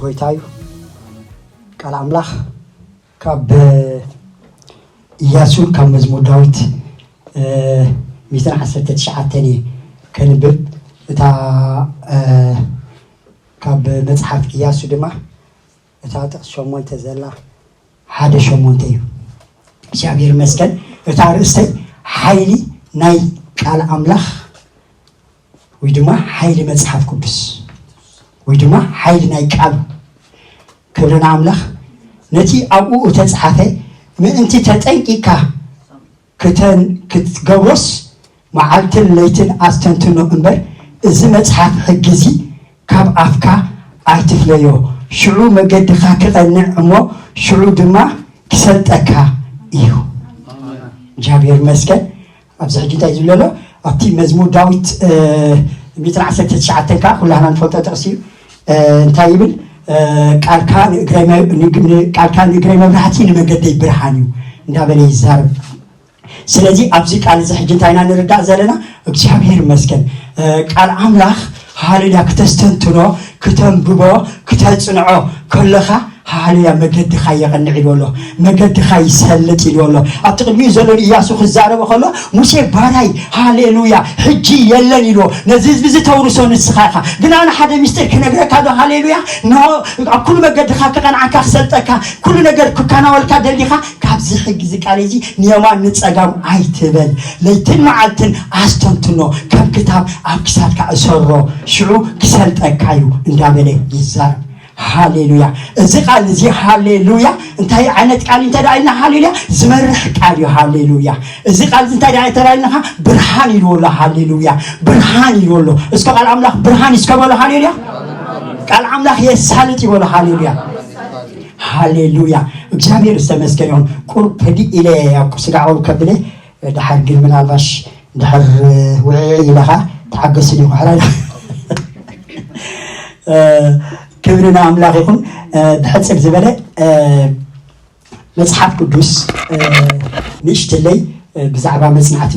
ጎይታ እዩ። ቃል ኣምላኽ ካብ ኢያሱ፣ ካብ መዝሙር ዳዊት ሚእትን ዓሰርተ ትሽዓተን እየ ከንብብ። እታ ካብ መጽሓፍ ኢያሱ ድማ እታ ጥቕስ ሸሞንተ ዘላ ሓደ ሸሞንተ እዩ። እግዚኣብሔር ይመስገን። እታ ርእስተይ ሓይሊ ናይ ቃል ኣምላኽ ወይ ድማ ሓይሊ መጽሓፍ ቅዱስ ወይ ድማ ሓይሊ ናይ ቃሉ። ክብሪ ንኣምላኽ። ነቲ ኣብኡ እተጻሓፈ ምእንቲ ተጠንቂቕካ ክተን ክትገብሮስ መዓልትን ለይትን ኣስተንትኖ እምበር፣ እዚ መጽሓፍ ሕጊ እዚ ካብ ኣፍካ ኣይትፍለዮ። ሽዑ መገድኻ ክቐንዕ እሞ ሽዑ ድማ ክሰልጠካ እዩ። እግዚኣብሔር ይመስገን። ኣብዚ ሕጂ እንታይ ዝብሎ ኣሎ? ኣብቲ መዝሙር ዳዊት ሚእትን ዓሰርተ ትሽዓተን ከዓ ኩላህና ንፈልጦ ጥቕሲ እዩ። እንታይ ይብል? ቃልካ ንእግረይ መ- ንግ- ን- ቃልካ ንእግረይ መብራህቲ ንመገደይ ብርሃን እዩ እንዳበለ ይዛረብ። ስለዚ ኣብዚ ቃል እዚ ሕጂ እንታይ ኢና ንርዳእ ዘለና? እግዚኣብሔር ይመስገን። ቃል ኣምላኽ ሃሌሉያ ክተስተንትኖ፣ ክተንብቦ፣ ክተጽንዖ ከለኻ ሃሌሉያ መገድኻ የቐንዕ ኢልዎ ኣሎ። መገድኻ ይሰልጥ ኢልዎ ኣሎ። ኣብቲ ቅድሚኡ ዘሎ ንኢያሱ ክዛረቦ ከሎ ሙሴ ባራይ ሃሌሉያ ሕጂ የለን ኢልዎ። ነዚ ህዝቢ እዚ ተውርሶ ንስኻ ኢኻ። ግን ኣነ ሓደ ሚስጢር ክነግረካ ዶ ሃሌሉያ? ንሆ ኣብ ኩሉ መገድኻ ክቐንዓካ ክሰልጠካ ኩሉ ነገር ክከናወልካ ደሊኻ ካብዚ ሕጊ እዚ ቃል እዚ ንየማን ንጸጋም ኣይትበል። ለይትን መዓልትን ኣስተንትኖ ከም ክታብ ኣብ ክሳድካ እሰሮ ሽዑ ክሰልጠካ እዩ እንዳበለ ይዛረብ። ሃሌሉያ። እዚ ቃል እዚ ሃሌሉያ እንታይ ዓይነት ቃል እንተ ደኣ ኢልና ሃሌሉያ ዝመርሕ ቃል እዩ። ሃሌሉያ። እዚ ቃል እዚ እንታይ ደኣ እንተ ደኣ ኢልና ብርሃን ኢልዎ ኣሎ። ሃሌሉያ። ብርሃን ኢልዎ ኣሎ። እስከ ቃል ኣምላኽ ብርሃን እስከ በሎ። ሃሌሉያ። ቃል ኣምላኽ የሳልጥ ይበሎ። ሃሌሉያ። ሃሌሉያ። እግዚኣብሔር ዝተመስገን ይኹን። ቁርብ ህድእ ኢለ ኣብ ስጋዕ ወብ ከብለ ድሓር ግን ምናልባሽ ድሕር ውዕየ ኢለኻ ተሓገስን ይኹ ሕራይ ክብሪ ንኣምላኽ ይኹን። ብሕፅር ዝበለ መፅሓፍ ቅዱስ ንእሽትለይ ብዛዕባ መፅናዕቲ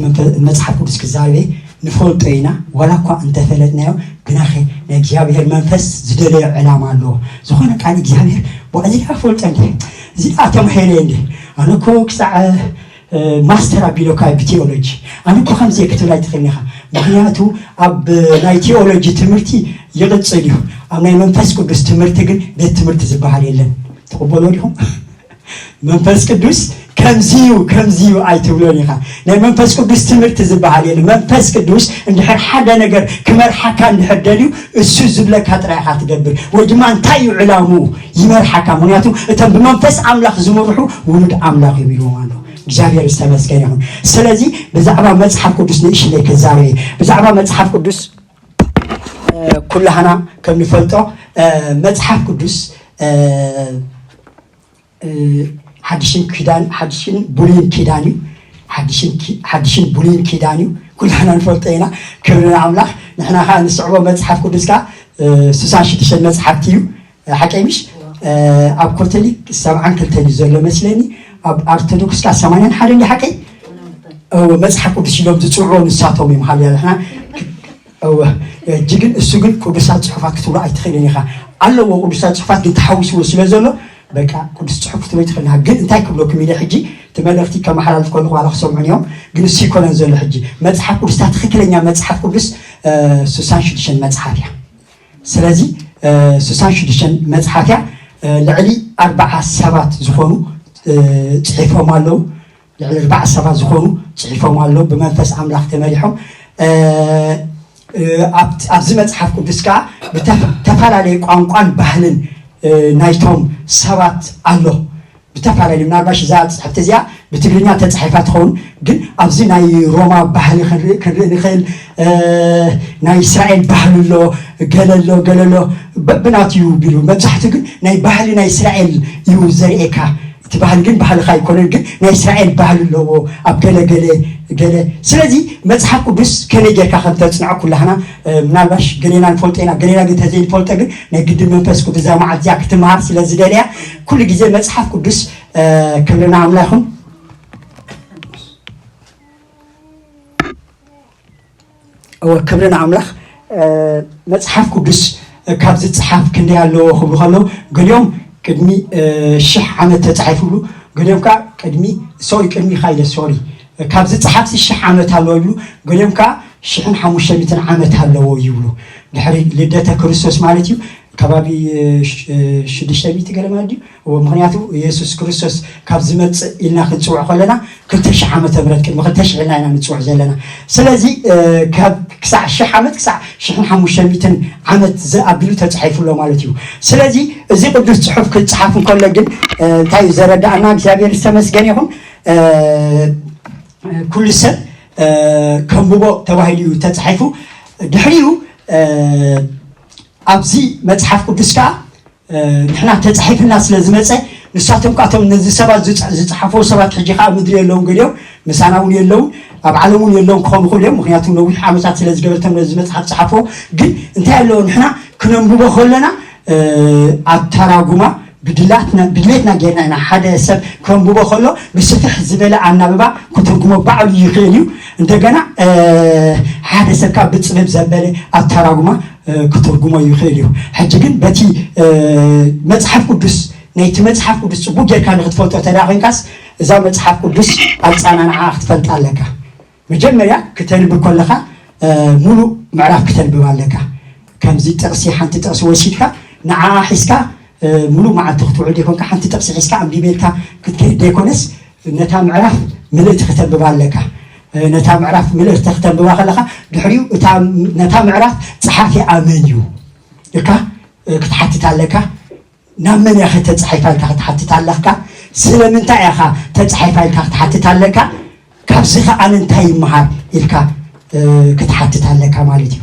መፅሓፍ ቅዱስ ክዛረበ ንፈልጦ ኢና። ዋላ እኳ እንተፈለጥናዮ ግናኸ ናይ እግዚኣብሔር መንፈስ ዝደለዮ ዕላማ ኣለዎ። ዝኾነ ቃል እግዚኣብሔር ብቐዚ ፈልጦ እንዲ እዚ ተምሄረ እንዲ ኣነ እኮ ክሳዕ ማስተር ኣቢሎካ ብቴዎሎጂ ኣነ እኮ ከምዚ ክትብል ኣይትኽእልን ኢኻ። ምክንያቱ ኣብ ናይ ቴዎሎጂ ትምህርቲ ይቕፅል እዩ። ኣብ ናይ መንፈስ ቅዱስ ትምህርቲ ግን ቤት ትምህርቲ ዝበሃል የለን። ትቕበሎ ዲኹም? መንፈስ ቅዱስ ከምዚ እዩ ከምዚ እዩ ኣይትብሎን ኢኻ። ናይ መንፈስ ቅዱስ ትምህርቲ ዝበሃል የለ። መንፈስ ቅዱስ እንድሕር ሓደ ነገር ክመርሓካ እንድሕር ደልዩ እሱ ዝብለካ ጥራይ ኢኻ ትገብር። ወይ ድማ እንታይ እዩ ዕላምኡ? ይመርሓካ። ምክንያቱ እቶም ብመንፈስ ኣምላኽ ዝምርሑ ውሉድ ኣምላኽ እዮም ኢልዎም ኣሎ። እግዚኣብሔር ዝተመስገን ይኹን። ስለዚ ብዛዕባ መፅሓፍ ቅዱስ ንእሽለይ ክዛረብ እየ። ብዛዕባ መፅሓፍ ቅዱስ ኩላህና ከም ንፈልጦ መፅሓፍ ቅዱስ ሓድሽን ኪዳን ሓድሽን ብሉይን ኪዳን እዩ። ሓድሽን ብሉይን ኪዳን እዩ። ኩላህና ንፈልጦ ኢና። ክብሪ ንኣምላኽ። ንሕና ከዓ ንስዕቦ መፅሓፍ ቅዱስ ከዓ ስሳን ሽዱሽተን መፅሓፍቲ እዩ። ሓቀይ ምሽ ኣብ ኮተሊክ ሰብዓን ክልተን እዩ ዘሎ መስለኒ። ኣብ ኣርቶዶክስ ከዓ ሰማንያን ሓደን ሓቀይ መፅሓፍ ቅዱስ ኢሎም ዝፅውዑ ንሳቶም እዮም። ሃልያ ንሕና እወ ሕጂ ግን እሱ ግን ቅዱሳት ፅሑፋት ክትብሎ ኣይትኽእልን ኢኻ። ኣለዎ ቅዱሳት ፅሑፋት ግን ተሓዊስዎ ስለ ዘሎ በቃ ቅዱስ ፅሑፍ ክትብሎ ኣይትኽእልን ኢኻ። ግን እንታይ ክብለኩም ኢለ ሕጂ እቲ መልእኽቲ ከመሓላልፍ ከለኹ ዋላ ክሰምዑን እዮም። ግን እሱ ይኮነን ዘሎ ሕጂ መፅሓፍ ቅዱስታ ትኽክለኛ መፅሓፍ ቅዱስ ስሳን ሽዱሽተን መፅሓፍ እያ። ስለዚ ስሳን ሽዱሽተን መፅሓፍ እያ። ልዕሊ ኣርባዓ ሰባት ዝኾኑ ፅሒፎም ኣለዉ። ልዕሊ ኣርባዓ ሰባት ዝኾኑ ፅሒፎም ኣለዉ ብመንፈስ ኣምላኽ ተመሪሖም። ኣብዚ መፅሓፍ ቅዱስ ከዓ ብተፈላለየ ቋንቋን ባህልን ናይቶም ሰባት ኣሎ። ብተፈላለዩ ምናልባሽ እዛ ፅሕፍቲ እዚኣ ብትግርኛ ተፃሒፋ ትኸውን። ግን ኣብዚ ናይ ሮማ ባህሊ ክንርኢ ክንርኢ ንኽእል። ናይ እስራኤል ባህሊ ኣሎ፣ ገለ ኣሎ ገለ ኣሎ። በብናትዩ ቢሉ መብዛሕትኡ ግን ናይ ባህሊ ናይ እስራኤል እዩ ዘርእየካ። እቲ ባህሊ ግን ባህልኻ ኣይኮነን። ግን ናይ እስራኤል ባህሊ ኣለዎ ኣብ ገለ ገለ ገለ። ስለዚ መፅሓፍ ቅዱስ ከመይ ጌርካ ከም ተፅንዖ ኩላህና ምናልባሽ ገሌና ንፈልጦ ኢና። ገሌና ግን ተዘይንፈልጦ ግን ናይ ግድን መንፈስ ቅዱስ እዛ መዓልቲ እዚኣ ክትመሃር ስለ ዝደለያ ኩሉ ግዜ መፅሓፍ ቅዱስ ክብርና ኣምላኽን እወ ክብሪ ንኣምላኽ። መፅሓፍ ቅዱስ ካብ ዝፀሓፍ ክንደይ ኣለዎ ክብሉ ከለዉ፣ ገሊኦም ቅድሚ ሽሕ ዓመት ተፃሒፉ ይብሉ፣ ገሊኦም ከዓ ቅድሚ ሶሪ ቅድሚ ካይለ ሶሪ ካብ ዝፀሓፍ ሽሕ ዓመት ኣለዎ ይብሉ፣ ገሊኦም ከዓ ሽሕን ሓሙሽተ ሚእትን ዓመት ኣለዎ ይብሉ። ድሕሪ ልደተ ክርስቶስ ማለት እዩ። ከባቢ ሽዱሽተ ሚእቲ ገለ ማለት ድዩ? ምክንያቱ የሱስ ክርስቶስ ካብ ዝመፅእ ኢልና ክንፅውዕ ከለና ክልተ ሽሕ ዓመተ ምህረት ቅድሚ ክልተ ሽሕ ኢልና ኢና ንፅውዕ ዘለና። ስለዚ ካብ ክሳዕ ሽሕ ዓመት ክሳዕ ሽሕን ሓሙሽተ ሚእትን ዓመት ዘኣቢሉ ተፃሒፉ ኣሎ ማለት እዩ። ስለዚ እዚ ቅዱስ ፅሑፍ ክፅሓፍ እንከሎ ግን እንታይ እዩ ዘረዳእና? እግዚኣብሔር ዝተመስገን ይኹን። ኩሉ ሰብ ከንብቦ ተባሂሉ እዩ ተፃሒፉ። ድሕሪኡ ኣብዚ መፅሓፍ ቅዱስ ከዓ ንሕና ተፃሒፍና ስለ ዝመፀ ንሳቶም ካብቶም ነዚ ሰባት ዝፀሓፍዎ ሰባት ሕጂ ከዓ ምድሪ የለውን፣ ገሊኦም ምሳና እውን የለውን፣ ኣብ ዓለም እውን የለውን ክኾኑ ይኽእሉ እዮም። ምክንያቱ ነዊሕ ዓመታት ስለ ዝገበርቶም ነዚ መፅሓፍ ፀሓፍዎ። ግን እንታይ ኣለዎ ንሕና ክነንብቦ ከለና ኣብ ተራጉማ ብድሌትና ጌርና ኢና። ሓደ ሰብ ከንብቦ ከሎ ብስፍሕ ዝበለ ኣናብባ ክትርጉሞ ባዕሉ ይኽእል እዩ። እንደገና ሓደ ሰብ ካብ ብፅብብ ዘበለ ኣተራጉማ ክትርጉሞ ይኽእል እዩ። ሕጂ ግን በቲ መፅሓፍ ቅዱስ ናይቲ መፅሓፍ ቅዱስ ፅቡቅ ጌርካ ንክትፈልጦ ተዳ ኮንካስ እዛ መፅሓፍ ቅዱስ ኣፃናንዓ ክትፈልጣ ኣለካ። መጀመርያ ክተንብብ ከለካ ሙሉእ ምዕራፍ ክተንብብ ኣለካ። ከምዚ ጥቕሲ ሓንቲ ጥቕሲ ወሲድካ ንዓኣ ሒዝካ ሙሉእ መዓልቲ ክትውዕል ዘይኮንካ ሓንቲ ጥቕሲ ሒዝካ ኣንቢበ ኢልካ ክትከይድ ዘይኮነስ ነታ ምዕራፍ ምልእቲ ክተንብባ ኣለካ። ነታ ምዕራፍ ምልእቲ ክተንብባ ከለካ ድሕሪኡ ነታ ምዕራፍ ፀሓፊኣ መን እዩ ኢልካ ክትሓትት ኣለካ። ናብ መን እያ ተፃሒፋ ኢልካ ክትሓትት ኣለካ። ስለምንታይ እያኻ ተፃሒፋ ኢልካ ክትሓትት ኣለካ። ካብዚ ከኣ እንታይ ይመሃር ኢልካ ክትሓትት ኣለካ ማለት እዩ።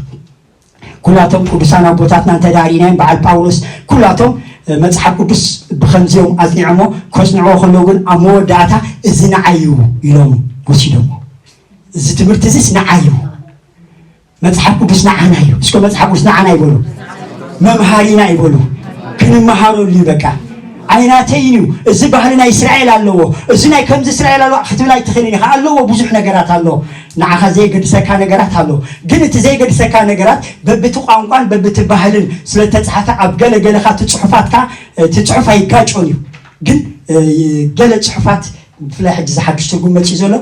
ኩላቶም ቅዱሳን ኣቦታትና እንተ ዳሪናዮም በዓል ጳውሎስ ኩላቶም መፅሓፍ ቅዱስ ብከምዚኦም ኣፅኒዖሞ ከፅንዕዎ ከለዉ ግን ኣብ መወዳእታ እዚ ንዓይ እዩ ኢሎም ወሲዶሞ። እዚ ትምህርቲ እዚስ ንዓይ እዩ። መፅሓፍ ቅዱስ ንዓና እዩ። እስኮ መፅሓፍ ቅዱስ ንዓና ይበሉ። መምሃሪና ይበሉ። ክንመሃረሉ እዩ በቃ። ኣይናተይን እዩ። እዚ ባህሊ ናይ እስራኤል ኣለዎ፣ እዚ ናይ ከምዚ እስራኤል ኣለዎ ክትብል ኣይትኽእልን ኢኻ። ኣለዎ፣ ብዙሕ ነገራት ኣሎ። ንዓኻ ዘየገድሰካ ነገራት ኣሎ። ግን እቲ ዘየገድሰካ ነገራት በብቲ ቋንቋን በብቲ ባህልን ስለተፃሓፈ ኣብ ገለ ገለኻ እቲ ፅሑፋትካ እቲ ፅሑፍ ኣይጋጮን እዩ። ግን ገለ ፅሑፋት ብፍላይ ሕጂ ዝሓድሽ ትርጉም መፅኡ ዘሎ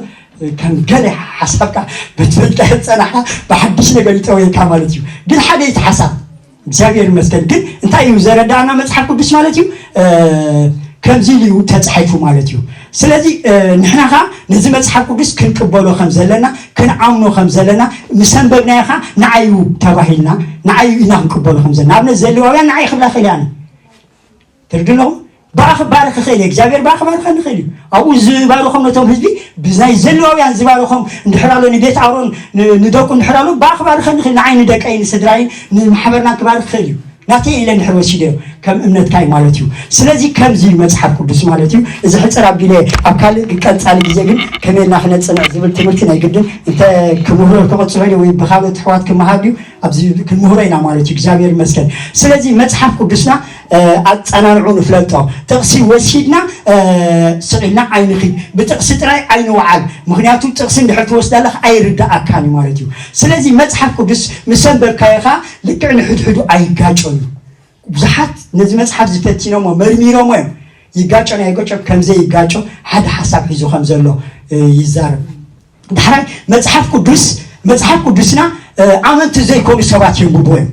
ከም ገለ ሓሳብካ በትፈልጠ ፀናሕካ ብሓድሽ ነገር ይጠወየካ ማለት እዩ። ግን ሓደ እቲ ሓሳብ እግዚኣብሔር ይመስገን። ግን እንታይ እዩ ዘረዳእና መፅሓፍ ቅዱስ ማለት እዩ ከምዚ ኢሉ እዩ ተፃሒፉ ማለት እዩ። ስለዚ ንሕና ኸዓ ነዚ መፅሓፍ ቅዱስ ክንቅበሎ ከም ዘለና ክንኣምኖ ከም ዘለና ምስ ኣንበብናዮ ኸዓ ንዓዩ ተባሂልና ንዓዩ ኢና ክንቅበሎ ከም ዘለና። ንኣብነት ዘሌዋውያን ንዓይ ክብላ ክእል እየ ኣነ ትርድእ ኣለኹም? ብኣ ክባረኽ ይኽእል እዩ። እግዚኣብሔር ብኣ ክባርኸኒ ይኽእል እዩ። ኣብኡ ዝባርኾም ነቶም ህዝቢ ብናይ ዘለዋውያን ዝባርኾም እንድሕር ኣሎ ንቤት ኣሮን ንደቁ እንድሕር ኣሎ ብኣ ክባርኸኒ ይኽእል ንዓይ ንደቀይ ንስድራይ ንማሕበርና ክባርኽ ይኽእል እዩ። ናተይ ኢለ እንድሕር ወሲደዮ ከም እምነትካ እዩ ማለት እዩ። ስለዚ ከምዚ እዩ መፅሓፍ ቅዱስ ማለት እዩ። እዚ ሕፅር ኣቢለ ኣብ ካልእ ቀፃሊ ግዜ ግን ከመይ ኢልና ክነፅንዕ ዝብል ትምህርቲ ናይ ግድን እንተ ክምህሮ ክቕፅሎ ወይ ብካልኦት ኣሕዋት ክመሃር ድዩ ኣብዚ ክንምህሮ ኢና ማለት እዩ። እግዚኣብሔር ይመስገን። ስለዚ መፅሓፍ ቅዱስና ኣፀናንዑ ንፍለጦ። ጥቕሲ ወሲድና ስቕ ኢልና ኣይንኺድ። ብጥቕሲ ጥራይ ኣይንወዓል። ምኽንያቱ ጥቕሲ እንድሕር ትወስድ ኣለኻ ኣይርድኣካን እዩ ማለት እዩ። ስለዚ መፅሓፍ ቅዱስ ምስ ኣንበብካዮ ኸዓ ልክዕ ንሕድሕዱ ኣይጋጮን እዩ። ብዙሓት ነዚ መፅሓፍ ዝፈቲኖሞ መርሚሮሞ እዮም። ይጋጮን ኣይጋጮን ከምዘይጋጮ ሓደ ሓሳብ ሒዙ ከም ዘሎ ይዛረብ። ዳሕራይ መፅሓፍ ቅዱስ መፅሓፍ ቅዱስና ኣመንቲ ዘይኮኑ ሰባት የንብብዎ እዮም።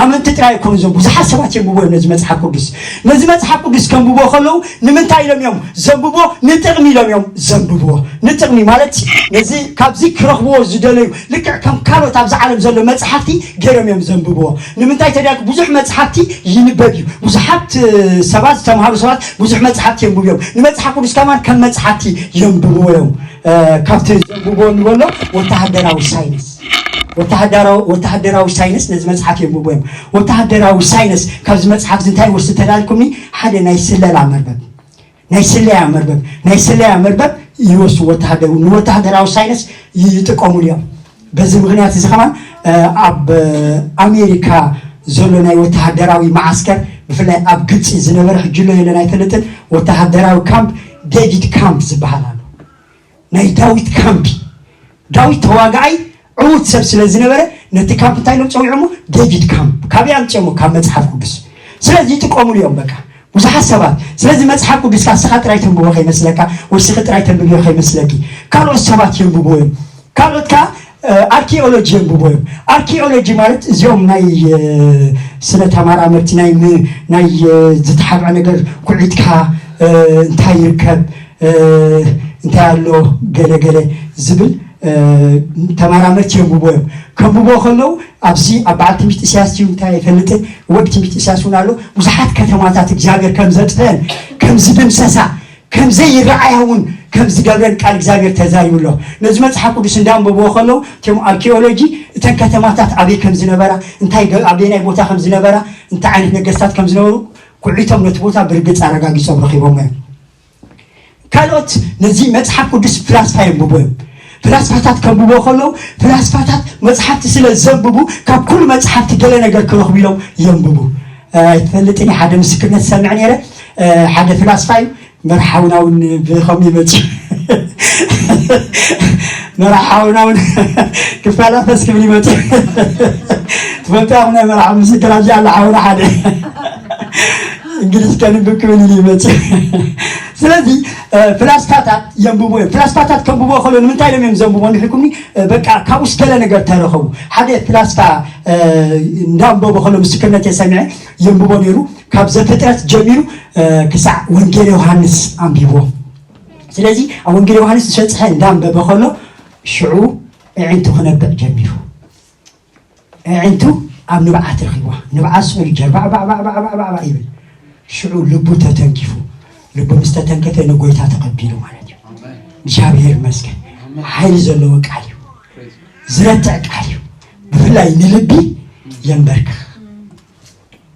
ኣመንቲ ጥራይ ኣይኮኑ እዞም ብዙሓት ሰባት የንብብዎ እዮም ነዚ መፅሓፍ ቅዱስ። ነዚ መፅሓፍ ቅዱስ ከንብብዎ ከለዉ ንምንታይ ኢሎም እዮም ዘንብብዎ? ንጥቕሚ ኢሎም እዮም ዘንብብዎ። ንጥቕሚ ማለት ነዚ ካብዚ ክረኽብዎ ዝደለዩ ልክዕ ከም ካልኦት ኣብዚ ዓለም ዘሎ መፅሓፍቲ ገይሮም እዮም ዘንብብዎ። ንምንታይ ተዳልኩ ብዙሕ መፅሓፍቲ ይንበብ እዩ። ብዙሓት ሰባት ዝተምሃሩ ሰባት ብዙሕ መፅሓፍቲ የንብቡ እዮም። ንመፅሓፍ ቅዱስ ከማን ከም መፅሓፍቲ የንብብዎ እዮም። ካብቲ ዘንብብዎ ንበሎ ወተሃደራዊ ሳይንስ ወተሃደራዊ ሳይንስ ነዚ መፅሓፍ የንብቡ እዮም። ወተሃደራዊ ሳይንስ ካብዚ መፅሓፍ እዚ እንታይ ወስድ ተዳልኩምኒ ሓደ ናይ ስለላ መርበብ ናይ ስለያ መርበብ ናይ ስለያ መርበብ ይወስዱ ወተሃደሩ ንወተሃደራዊ ሳይንስ ይጥቀሙሉ እዮም። በዚ ምክንያት እዚ ከማን ኣብ ኣሜሪካ ዘሎ ናይ ወተሃደራዊ መዓስከር ብፍላይ ኣብ ግብፂ ዝነበረ ሕጂ ሎ የለን ኣይፈልጥን ወተሃደራዊ ካምፕ ዴቪድ ካምፕ ዝበሃል ኣሎ። ናይ ዳዊት ካምፕ ዳዊት ተዋጋኣይ ዕዉት ሰብ ስለ ዝነበረ ነቲ ካምፕ እንታይ ኢሎም ጸዊዖሞ? ዴቪድ ካምፕ። ካበይ ኣምጺኦሞ? ካብ መጽሓፍ ቅዱስ። ስለዚ ይጥቀሙሉ እዮም በቃ ብዙሓት ሰባት። ስለዚ መጽሓፍ ቅዱስካ ንስኻ ጥራይ ተንብቦ ከይመስለካ ወይ ንስኺ ጥራይ ተንብብዮ ከይመስለኪ፣ ካልኦት ሰባት የንብብዎ እዮም። ካልኦት ከኣ ኣርኪኦሎጂ የንብብዎ እዮም። ኣርኪኦሎጂ ማለት እዚኦም ናይ ስነ ተመራመርቲ ናይ ም- ናይ ዝተሓብዐ ነገር ኩዒትካ እንታይ ይርከብ እንታይ ኣሎ ገለ ገለ ዝብል ተመራመርቲ የንብቦ እዮም። ከንብቦ ከለዉ ኣብዚ ኣብ በዓል ትንቢት ኢሳያስ እዩ እንታይ ኣይፈልጥን ወዲ ትንቢት ኢሳያስ እውን ኣሎ ብዙሓት ከተማታት እግዚኣብሔር ከም ዘጥፈአን ከም ዝድምሰሳ ከም ዘይረኣያ እውን ከም ዝገብረን ቃል እግዚኣብሔር ተዛሪቡ ኣሎ። ነዚ መጽሓፍ ቅዱስ እንዳንበብዎ ከለዉ እቶም ኣርኪኦሎጂ እተን ከተማታት ኣበይ ከም ዝነበራ እንታይ ገ- ኣበየናይ ቦታ ከም ዝነበራ እንታይ ዓይነት ነገስታት ከም ዝነበሩ ኩዒቶም ነቲ ቦታ ብርግጽ ኣረጋጊጾም ረኺቦም እዮም። ካልኦት ነዚ መጽሓፍ ቅዱስ ፍላስፋ የንብቡ እዮም። ፍላስፋታት ከንብቦ ከለዉ ፍላስፋታት መጽሓፍቲ ስለ ዘንብቡ ካብ ኩሉ መጽሓፍቲ ገለ ነገር ክረኽቡ ኢሎም የንብቡ። ኣይትፈልጥን ሓደ ምስክርነት ሰምዕ ነይረ። ሓደ ፍላስፋ እዩ መርሓውና እውን ብኸም ይመጽ መርሓውና እውን ክፈላፈስ ክብል ይመጽ ትፈልጥያ ናይ መርሓ ምስክር ኣብዚኣ ኣላ ሓውና ሓደ እንግሊዝ ከንብብ ክብል ኢሉ ይመጽእ። ስለዚ ፍላስፋታት የንብቡ እዮም። ፍላስፋታት ከንብቡ ከሎ ንምንታይ ኢሎም እዮም ዘንብቡ እንዲሕልኩምኒ? በቃ ካብኡስ ገለ ነገር ተረኸቡ። ሓደ ፍላስፋ እንዳንበቡ ከሎ ምስክርነት የሰምዐ የንብቦ ነይሩ። ካብ ዘፍጥረት ጀሚሩ ክሳዕ ወንጌል ዮሃንስ ኣንቢብዎ። ስለዚ ኣብ ወንጌል ዮሃንስ ዝበፅሐ እንዳንበበ ከሎ ሽዑ ኣዒንቱ ክነብዕ ጀሚሩ። ኣዒንቱ ኣብ ንብዓት ረኺብዋ። ንብዓት ስእሉ ጀር ባዕ ባዕ ባዕ ባዕ ባዕ ባዕ ባዕ ይብል። ሽዑ ልቡ ተተንኪፉ። ልቡ ምስ ተተንከፈ ንጎይታ ተቐቢሉ ማለት እዩ። እግዚኣብሔር ይመስገን። ሓይሊ ዘለዎ ቃል እዩ። ዝረትዕ ቃል እዩ። ብፍላይ ንልቢ የንበርክኽ።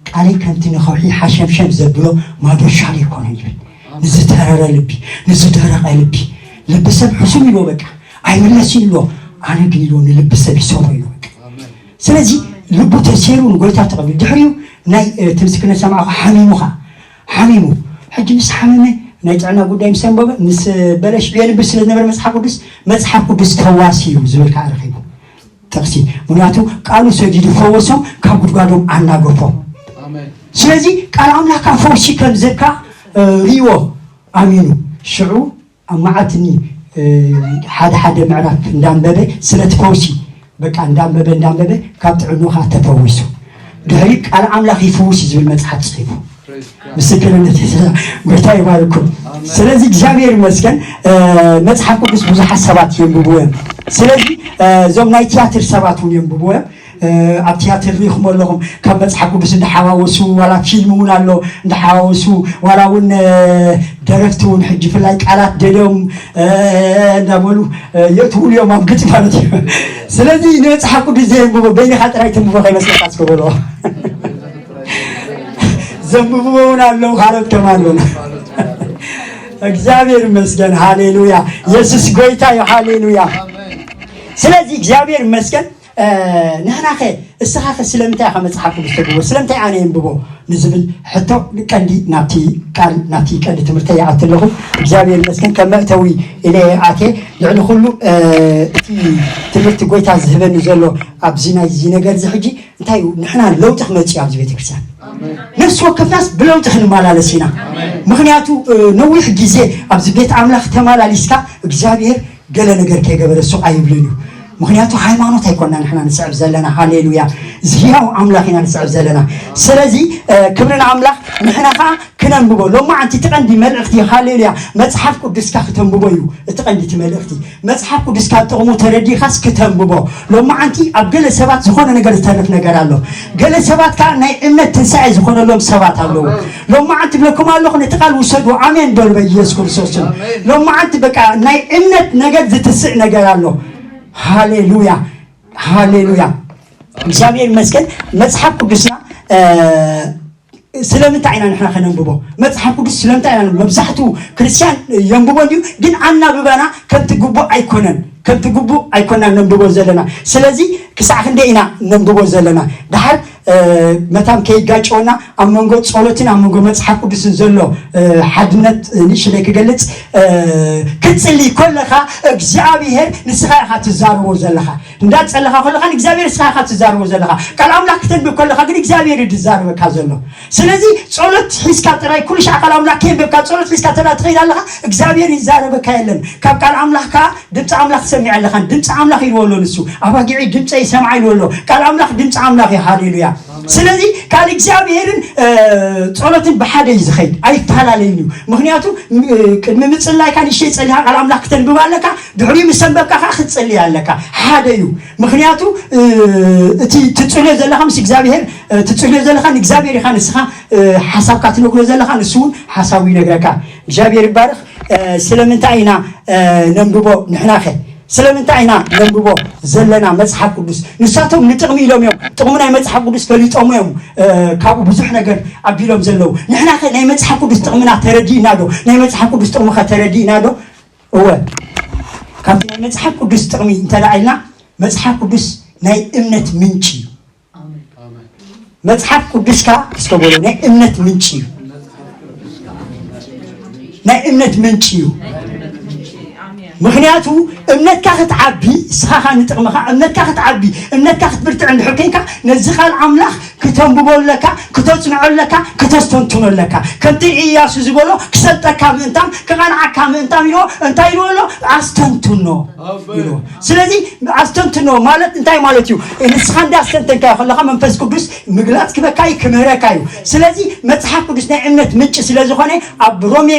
ቃለይ ከምቲ ንኸውሒ ሓሸምሸም ዘብሎ ማዶሻ ኣይኮነን ይብል። ንዝተረረ ልቢ፣ ንዝደረቐ ልቢ፣ ልቢ ሰብ ሕሱም ኢልዎ በቃ ኣይምለስን ኢልዎ። ኣነ ግን ኢልዎ ንልቢ ሰብ ይሰብሮ ኢልዎ በቃ። ስለዚ ልቡ ተሰይሩ ንጎይታ ተቐቢሉ ድሕሪኡ ናይ እቲ ምስክርነት ሰማዕኹ ሓሚሙ ኸዓ ሓሚሙ። ሕጂ ምስ ሓመመ ናይ ጥዕና ጉዳይ ምስ ኣንበበ ምስ በለ ሽዑ የንብብ ስለ ዝነበረ መፅሓፍ ቅዱስ መፅሓፍ ቅዱስ ፈዋሲ እዩ ዝብል ከዓ ረኺቡ። ጥቕሲ ምክንያቱ ቃሉ ሰዲዱ ፈወሶም ካብ ጉድጓዶም ኣናገፎም። ስለዚ ቃል ኣምላኽካ ፈውሲ ከም ዝህብካ ርእይዎ ኣሚኑ ሽዑ ኣብ መዓልትኒ ሓደ ሓደ ምዕራፍ እንዳንበበ ስለቲ ፈውሲ በቃ እንዳንበበ እንዳንበበ ካብ ጥዕንኡ ከዓ ተፈዊሱ። ድሕሪ ቃል ኣምላኽ ይፍውስ እዩ ዝብል መፅሓፍ ፅሒፉ ምስክርነት ጎይታ ይባርኩም። ስለዚ እግዚኣብሔር ይመስገን። መፅሓፍ ቅዱስ ብዙሓት ሰባት የንብቡ እዮም። ስለዚ እዞም ናይ ትያትር ሰባት እውን የንብቡ እዮም። ኣብ ትያትር ሪኢኹም ኣለኹም ካብ መፅሓፍ ቅዱስ እንዳሓዋወሱ ዋላ ፊልም እውን ኣሎ እንዳሓዋወሱ ዋላ እውን ደረፍቲ እውን ሕጂ ፍላይ ቃላት ደልዮም እንዳበሉ የእትውሉ እዮም ኣብ ግጭ ማለት እዩ። ስለዚ ንመፅሓፍ ቅዱስ ዘየንብቦ በይንኻ ጥራይ ትንብቦ ከይመስለካ እስከ በሎ። ዘንብብዎ እውን ኣለዉ ካልኦት ከማን በሎ። እግዚኣብሔር ይመስገን። ሃሌሉያ። የሱስ ጎይታ እዩ። ሃሌሉያ። ስለዚ እግዚኣብሔር ይመስገን። ንሕናኸ እስኻኸ ስለምንታይ ኢኻ መፅሓፍ ቅዱስ ተንብቦ ስለምንታይ ኣነ የንብቦ ንዝብል ሕቶ ቀንዲ ናብቲ ቃል ናብቲ ቀንዲ ትምህርተይ ይኣቱ ኣለኹ። እግዚኣብሔር ይመስገን ከም መእተዊ ኢለ ኣቴ ልዕሊ ኩሉ እቲ ትምህርቲ ጎይታ ዝህበኒ ዘሎ ኣብዚ ናይዚ ነገር እዚ ሕጂ እንታይ እዩ ንሕና ለውጢ ክመፅእ እዩ ኣብዚ ቤተክርስትያን ነፍሲ ወከፍናስ ብለውጢ ክንመላለስ ኢና። ምክንያቱ ነዊሕ ግዜ ኣብዚ ቤት ኣምላኽ ተመላሊስካ እግዚኣብሔር ገለ ነገር ከይገበረ ሱቕ ኣይብልን እዩ። ምክንያቱ ሃይማኖት ኣይኮና ንሕና ንስዕብ ዘለና ሃሌሉያ ዝህያው ኣምላኽ ኢና ንስዕብ ዘለና። ስለዚ ክብሪ ንኣምላኽ ንሕና ከዓ ክነንብቦ ሎማዓንቲ እቲ ቀንዲ መልእኽቲ ሃሌሉያ መፅሓፍ ቅዱስካ ክተንብቦ እዩ። እቲ ቀንዲ እቲ መልእኽቲ መፅሓፍ ቅዱስካ ጥቕሙ ተረዲኻስ ክተንብቦ። ሎማዓንቲ ኣብ ገለ ሰባት ዝኾነ ነገር ዝተርፍ ነገር ኣሎ። ገለ ሰባት ከዓ ናይ እምነት ትንሳኤ ዝኾነሎም ሰባት ኣለዉ። ሎማዓንቲ ብለኩም ኣለኹ ነቲ ቃል ውሰዱ ኣሜን በሉ በኢየሱስ ክርስቶስ ስም። ሎማዓንቲ በቃ ናይ እምነት ነገር ዝትስእ ነገር ኣሎ። ሃሌሉያ ሃሌሉያ። እግዚኣብሔር ይመስገን። መፅሓፍ ቅዱስና ስለምንታይ ኢና ንሕና ከነንብቦ? መፅሓፍ ቅዱስ ስለምንታይ ኢና መብዛሕትኡ ክርስትያን የንብቦ እንድዩ ግን ኣናብባና ከምቲ ግቡእ ኣይኮነን። ከምቲ ግቡእ ኣይኮና ነንብቦ ዘለና። ስለዚ ክሳዕ ክንደይ ኢና ነንብቦ ዘለና? ደሓር መታን ከይጋጨወና ኣብ መንጎ ጸሎትን ኣብ መንጎ መጽሓፍ ቅዱስን ዘሎ ሓድነት ንእሽተይ ክገልጽ ክትጽሊ ከለኻ እግዚኣብሔር ንስኻ ኢኻ ትዛረቦ ዘለኻ። እንዳጸለኻ ከለኻ ንእግዚኣብሔር እስኻ ኢኻ ትዛረቦ ዘለኻ። ቃል ኣምላኽ ክተንብብ ከለኻ ግን እግዚኣብሔር እዩ ዝዛረበካ ዘሎ። ስለዚ ጸሎት ሒዝካ ጥራይ ኩሉ ሻዕ ቃል ኣምላኽ ከየንበብካ ጸሎት ሒዝካ ተዳ ትኸይድ ኣለኻ እግዚኣብሔር ይዛረበካ የለን። ካብ ቃል ኣምላኽ ከኣ ድምፂ ኣምላኽ ትሰሚዕ ኣለኻን ድምፂ ኣምላኽ ኢልዎ ኣሎ ንሱ። ኣባጊዒ ድምፀ ይሰምዓ ኢልዎ ኣሎ። ቃል ኣምላኽ ድምፂ ኣምላኽ እዩ። ሃሌሉያ። ስለዚ ቃል እግዚኣብሔርን ጸሎትን ብሓደ እዩ ዝኸይድ ኣይፈላለይን እዩ። ምክንያቱ ቅድሚ ምፅላይካ ንእሽተይ ፀሊኻ ቃል ኣምላኽ ክተንብብ ኣለካ። ድሕሪኡ ምስ ኣንበብካ ከዓ ክትፅሊ ኣለካ። ሓደ እዩ። ምክንያቱ እቲ ትፅልዮ ዘለካ ምስ እግዚኣብሔር ትፅልዮ ዘለካ ንእግዚኣብሔር ኢካ ንስካ ሓሳብካ ትነግሮ ዘለካ ንሱ እውን ሓሳቡ ይነግረካ። እግዚኣብሔር ይባርክ። ስለምንታይ ኢና ነንብቦ ንሕናኸ? ስለምንታይ ኢና ነንብቦ ዘለና መፅሓፍ ቅዱስ? ንሳቶም ንጥቕሚ ኢሎም እዮም። ጥቕሚ ናይ መፅሓፍ ቅዱስ ፈሊጦም እዮም። ካብኡ ብዙሕ ነገር ኣቢሎም ዘለዉ። ንሕናኸ ናይ መፅሓፍ ቅዱስ ጥቕምና ተረዲእና ዶ? ናይ መፅሓፍ ቅዱስ ጥቕሚ ከ ተረዲእና ዶ? እወ። ካብቲ ናይ መፅሓፍ ቅዱስ ጥቕሚ እንተደኣ ኢልና መፅሓፍ ቅዱስ ናይ እምነት ምንጪ እዩ። መፅሓፍ ቅዱስካ እስከ በሎ ናይ እምነት ምንጪ እዩ። ናይ እምነት ምንጪ እዩ። ምክንያቱ እምነትካ ክትዓቢ እስኻኻ ንጥቕምኻ እምነትካ ክትዓቢ እምነትካ ክትብርትዕ እንድሕር ኮንካ ነዚ ቃል ኣምላኽ ክተንብቦ ኣለካ፣ ክተጽንዖ ኣለካ፣ ክተስተንትኖ ኣለካ። ከምቲ ኢያሱ ዝበሎ ክሰልጠካ ምእንታም ክቐንዓካ ምእንታም ኢልዎ እንታይ ኢልዎ ኣሎ? ኣስተንትኖ ኢልዎ። ስለዚ ኣስተንትኖ ማለት እንታይ ማለት እዩ? ንስኻ እንዳስተንተንካዮ ከለኻ መንፈስ ቅዱስ ምግላጽ ክበካ እዩ ክምህረካ እዩ። ስለዚ መጽሓፍ ቅዱስ ናይ እምነት ምንጪ ስለ ዝኾነ ኣብ ሮሜ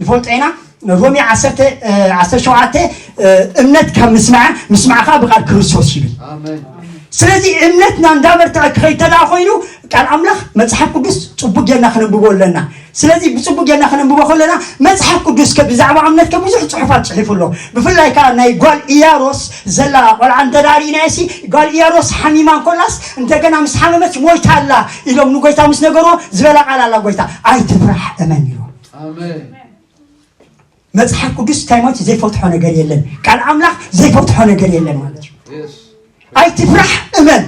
ንፈልጦ ኢና ሮሜ ዓሰርተ ዓሰርተ ሸውዓተ እምነት ካብ ምስማዕ ምስማዕ ከዓ ብቃል ክርስቶስ ይብል። ስለዚ እምነትና እንዳበርትዐ ክኸይድ ተደኣ ኮይኑ ቃል ኣምላኽ መፅሓፍ ቅዱስ ፅቡቅ ጌርና ክነንብቦ ኣለና። ስለዚ ብፅቡቅ ጌርና ክነንብቦ ከለና መፅሓፍ ቅዱስ ከ ብዛዕባ እምነት ከ ብዙሕ ፅሑፋት ፅሒፉ ኣሎ። ብፍላይ ከዓ ናይ ጓል ኢያሮስ ዘላ ቆልዓ እንተ ደኣ ርኢናዮ ሲ ጓል ኢያሮስ ሓሚማ እንኮላስ እንደገና ምስ ሓመመት ሞይታ ኣላ ኢሎም ንጎይታ ምስ ነገርዎ ዝበላ ቃል ኣላ ጎይታ ኣይትፍራሕ እመን ኢልዎ። መጽሓፍ ቅዱስ እንታይ ማለት ዘይፈትሖ ነገር የለን። ቃል ኣምላኽ ዘይፈትሖ ነገር የለን ማለት እዩ። ኣይትፍራሕ እመን።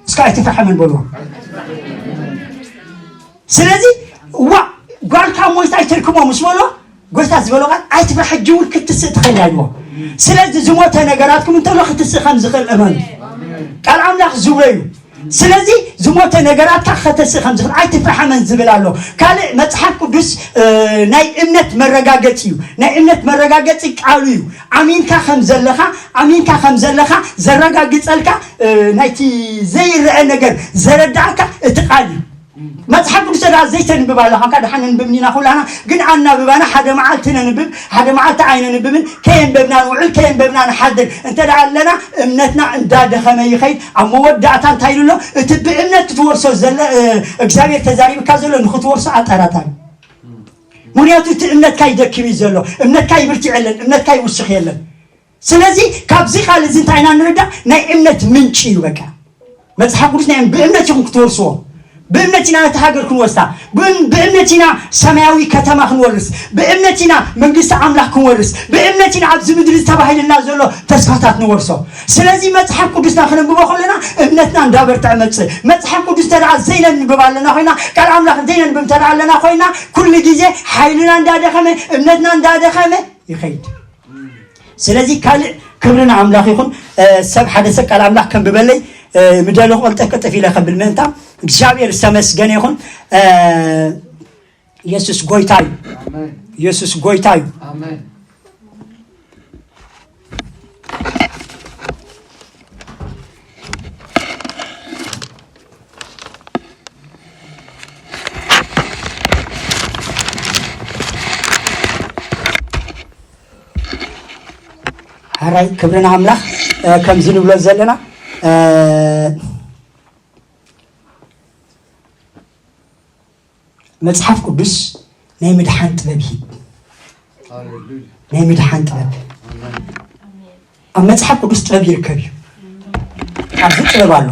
እስከ ኣይትፍራሕ እመን በልዎ። ስለዚ ዋ ጓልካ ሞይታ ኣይትርክቦ ምስ በሎ ጎይታ ዝበሎ ቃል ኣይትፍራሕ ሕጂ እውን ክትስእ ትኽእል ኢልዎ። ስለዚ ዝሞተ ነገራትኩም እንተሎ ክትስእ ከም ዝኽእል እመኑ። ቃል ኣምላኽ ዝብሎ እዩ። ስለዚ ዝሞተ ነገራትካ ከተስእ ከም ዝኽእል ኣይትፍራሕ እመን ዝብል ኣሎ። ካልእ መጽሓፍ ቅዱስ ናይ እምነት መረጋገጺ እዩ። ናይ እምነት መረጋገጺ ቃሉ እዩ። ኣሚንካ ከም ዘለኻ ኣሚንካ ከም ዘለኻ ዘረጋግጸልካ ናይቲ ዘይረአ ነገር ዘረዳእካ እቲ ቃል እዩ። መጽሓፍ ቅዱስ ተዳ ዘይተንብብ ኣለኻ እካ ደሓን ንንብብ ኒና ኩላና ግን ኣናብባና ሓደ መዓልቲ ነንብብ ሓደ መዓልቲ ኣይነንብብን ከየንበብና ንውዕል ከየንበብና ንሓድር እንተ ደኣ ኣለና እምነትና እንዳደኸመ ይኸይድ ኣብ መወዳእታ እንታይ ኢሉ ኣሎ እቲ ብእምነት ክትወርሶ ዘለ እግዚኣብሔር ተዛሪብካ ዘሎ ንክትወርሶ ኣጠራጣሪ ምክንያቱ እቲ እምነትካ ይደክም እዩ ዘሎ እምነትካ ይብርትዕ የለን እምነትካ ይውስኽ የለን ስለዚ ካብዚ ቃል እዚ እንታይ ኢና ንርዳእ ናይ እምነት ምንጪ እዩ በቃ መፅሓፍ ቅዱስ ናይ ብእምነት ኢኹም ክትወርስዎ ብእምነት ኢና ነቲ ሃገር ክንወስዳ ብእምነት ኢና ሰማያዊ ከተማ ክንወርስ ብእምነት ኢና መንግስቲ ኣምላኽ ክንወርስ ብእምነት ኢና ኣብዚ ምድሪ ዝተባሂልና ዘሎ ተስፋታት ንወርሶ ስለዚ መፅሓፍ ቅዱስና ክነንብቦ ከለና እምነትና እንዳበርትዐ መፅእ መፅሓፍ ቅዱስ እንተ ዘይነንብብ ኣለና ኮይና ቃል ኣምላኽ ዘይነንብብ እንተ ኣለና ኮይና ኩሉ ግዜ ሓይልና እንዳደኸመ እምነትና እንዳደኸመ ይኸይድ ስለዚ ካልእ ክብሪ ንኣምላኽ ይኹን ሰብ ሓደ ሰብ ቃል ኣምላኽ ከንብበለይ ምደለኹ ቅልጥፍ ቅልጥፍ ኢለ ከብል ምእንታ እግዚኣብሔር ዝተመስገነ ይኹን ኢየሱስ ጎይታ እዩ ኢየሱስ ጎይታ እዩ ሓራይ ክብሪ ንኣምላኽ ከምዚ ንብሎ ዘለና መጽሓፍ ቅዱስ ናይ ምድሓን ጥበብ ይህብ ናይ ምድሓን ጥበብ ኣብ መጽሓፍ ቅዱስ ጥበብ ይርከብ እዩ ኣብዚ ጥበብ ኣሎ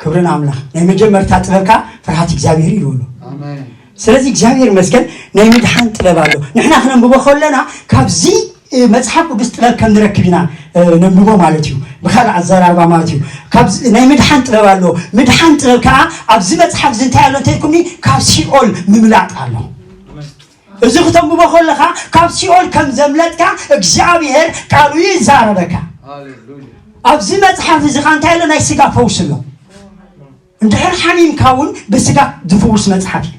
ክብርን ኣምላኽ ናይ መጀመርታ ጥበብካ ፍርሃት እግዚኣብሔር ይብሉ ስለዚ እግዚኣብሔር መስገን ናይ ምድሓን ጥበብ ኣሎ ንሕና ክነንብቦ ከለና ካብዚ መጽሓፍ ቅዱስ ጥበብ ከም ንረክብ ኢና ነንብቦ ማለት እዩ ብካልእ ኣዘራርባ ማለት እዩ ናይ ምድሓን ጥበብ ኣሎ ምድሓን ጥበብ ከዓ ኣብዚ መጽሓፍ እዚ እንታይ ኣሎ እንተይልኩምኒ ካብ ሲኦል ምምላጥ ኣሎ እዚ ክተንብቦ ከለኻ ካብ ሲኦል ከም ዘምለጥካ እግዚኣብሔር ቃሉ ይዛረበካ ኣብዚ መጽሓፍ እዚ ኸዓ እንታይ ኣሎ? ናይ ስጋ ፈውሲ ኣሎ። እንድሕር ሓሚምካ እውን ብስጋ ዝፍውስ መጽሓፍ እዩ።